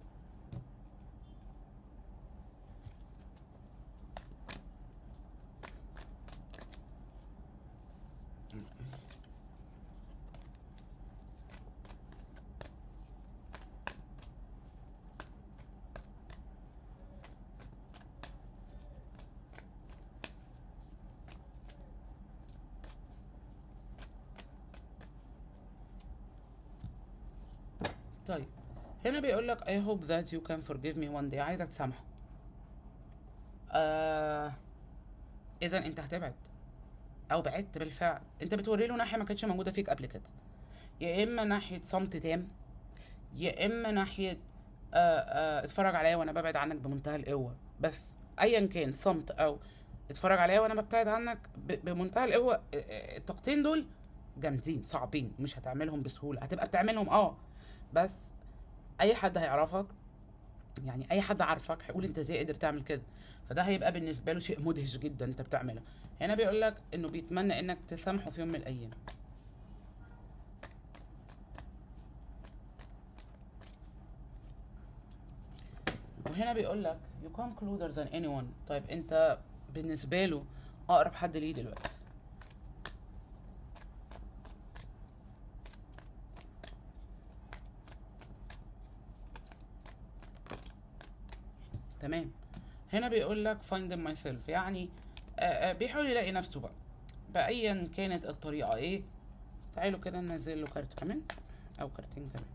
طيب هنا بيقول لك I hope that you can forgive me one day، عايزك تسامحه. اذا انت هتبعد او بعدت بالفعل، انت بتوري له ناحية ما كانتش موجودة فيك قبل كده، يا اما ناحية صمت تام، يا اما ناحية اتفرج عليا وانا ببعد عنك بمنتهى القوة. بس ايا كان صمت او اتفرج عليا وانا ببتعد عنك بمنتهى القوة، الطاقتين دول جامدين صعبين، مش هتعملهم بسهولة، هتبقى بتعملهم بس اي حد هيعرفك، يعني اي حد عارفك هيقول انت ازاي قدرت تعمل كده، فده هيبقى بالنسبة له شيء مدهش جدا انت بتعمله. هنا بيقول لك انه بيتمنى انك تسامحه في يوم من الايام. وهنا بيقول لك you come closer than anyone. طيب انت بالنسبة له اقرب حد ليه دلوقتي. تمام. هنا بيقول لك finding myself، يعني بيحاول يلاقي نفسه بقى بأيا كانت الطريقة. ايه، تعالوا كده ننزل له كارت كمان او كارتين كمان.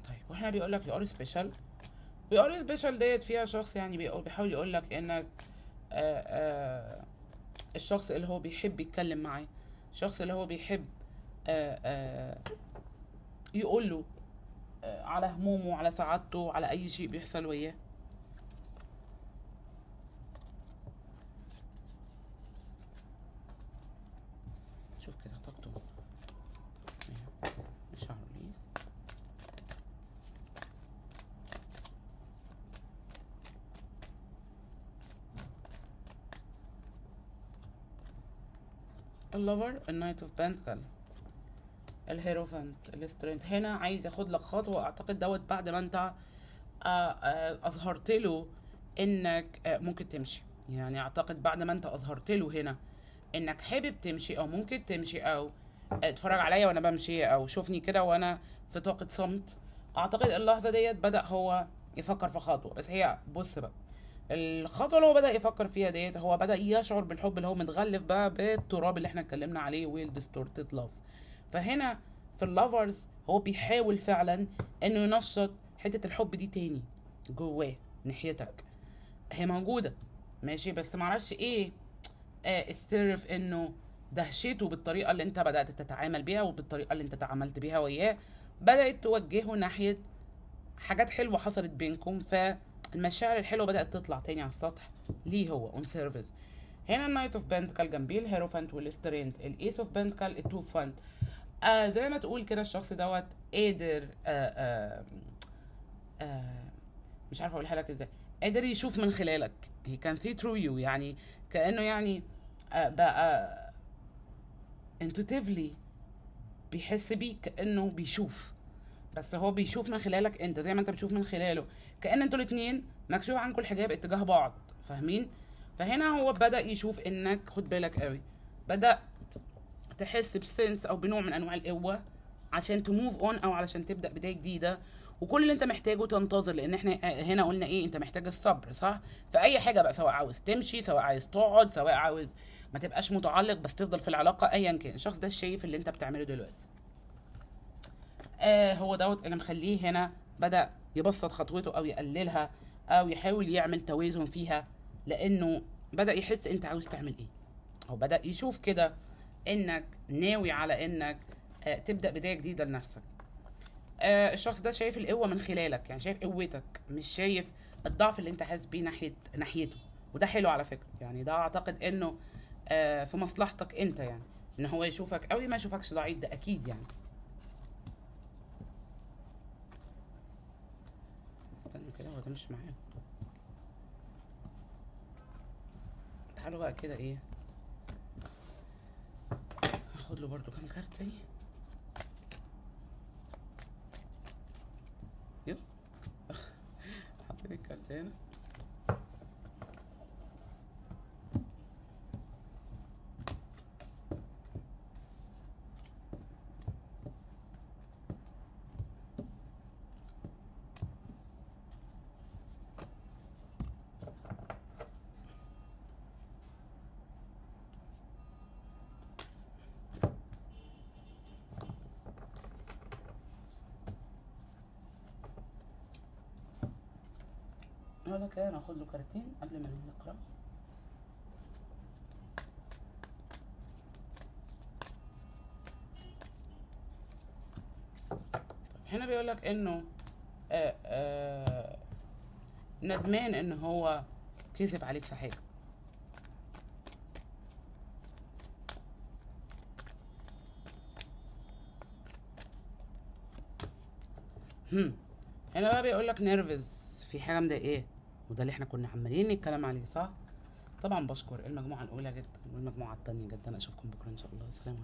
طيب وهنا بيقول لك you are special. you are special ديت فيها شخص يعني بيحاول يقول لك انك الشخص اللي هو بيحب يتكلم معاه، الشخص اللي هو بيحب يقول له على همومه، على سعادته، على اي شيء بيحصل وياه. شوف كده طاقته مش عارف ليه. ال Lover، ال Knight of Pentacle، ال Hierophant، ال Strength. هنا عايز ياخد لك خطوة، اعتقد دوت بعد ما انت اظهرت له انك ممكن تمشي. يعني اعتقد بعد ما انت اظهرت له هنا انك حابب تمشي او ممكن تمشي، او اتفرج عليا وانا بمشي، او شوفني كده وانا في طاقة صمت، اعتقد اللحظة ديت بدأ هو يفكر في خطوة. بس هي بص بقى، الخطوة اللي هو بدأ يفكر فيها ديت، هو بدأ يشعر بالحب اللي هو متغلف بقى بالتراب اللي احنا اتكلمنا عليه، وال distorted love. فهنا في ال Lovers هو بيحاول فعلا انه ينشط حتة الحب دي تاني جواه ناحيتك، هي موجودة ماشي، بس معرفش ايه السر في انه دهشته بالطريقة اللي انت بدأت تتعامل بيها وبالطريقة اللي انت تعاملت بيها وياه، بدأت توجهه ناحية حاجات حلوة حصلت بينكم، فالمشاعر الحلوة بدأت تطلع تاني على السطح ليه هو on surface. هنا ال Knight of Pentacle جنبيه الهيروفانت والسترينت، ال Ace of Pentacle، ال Two of Wand. زي ما تقول كده الشخص دوت قادر، مش عارفه اقولها لك ازاي، قادر يشوف من خلالك، he can see through you، يعني كانه بقى intuitively بيحس بيك، كانه بيشوف، بس هو بيشوف من خلالك انت زي ما انت بتشوف من خلاله، كأن انتوا الاتنين مكشوف عنكم الحجاب اتجاه بعض، فاهمين؟ فهنا هو بدأ يشوف انك، خد بالك قوي، بدأ تحس ب sense او بنوع من انواع القوة عشان ت move on او علشان تبدأ بداية جديدة. وكل اللي انت محتاجه تنتظر، لان احنا هنا قلنا ايه، انت محتاج الصبر، صح؟ في اي حاجة بقى، سواء عاوز تمشي، سواء عايز تقعد، سواء عاوز ما تبقاش متعلق بس تفضل في العلاقة، ايا كان. الشخص ده شايف اللي انت بتعمله دلوقتي، هو دوت اللي مخليه هنا بدأ يبسط خطوته او يقللها او يحاول يعمل توازن فيها، لانه بدأ يحس انت عاوز تعمل ايه، او بدأ يشوف كده انك ناوي على انك تبدأ بداية جديدة لنفسك. الشخص ده شايف القوة من خلالك، يعني شايف قوتك، مش شايف الضعف اللي انت حاسس بيه ناحيته. وده حلو على فكرة، يعني ده اعتقد انه في مصلحتك انت، يعني ان هو يشوفك قوي ما يشوفكش ضعيف، ده اكيد يعني. استنوا كده، هو ده مش معايا. تعالوا بقى كده ايه، هاخد له برضو كام كارت تاني. يو حطيت الكارت هنا. ولا كده ناخد له كارتين قبل ما نقرا. هنا بيقول لك انه ندمان ان هو كذب عليك في حاجة. هنا بقى بيقول لك نيرفز، في حاجة مضايقاه، وده اللي احنا كنا عمالين نتكلم عليه، صح؟ طبعا بشكر المجموعة الاولى جدا والمجموعة الثانية جدا. اشوفكم بكره ان شاء الله. سلام عليكم.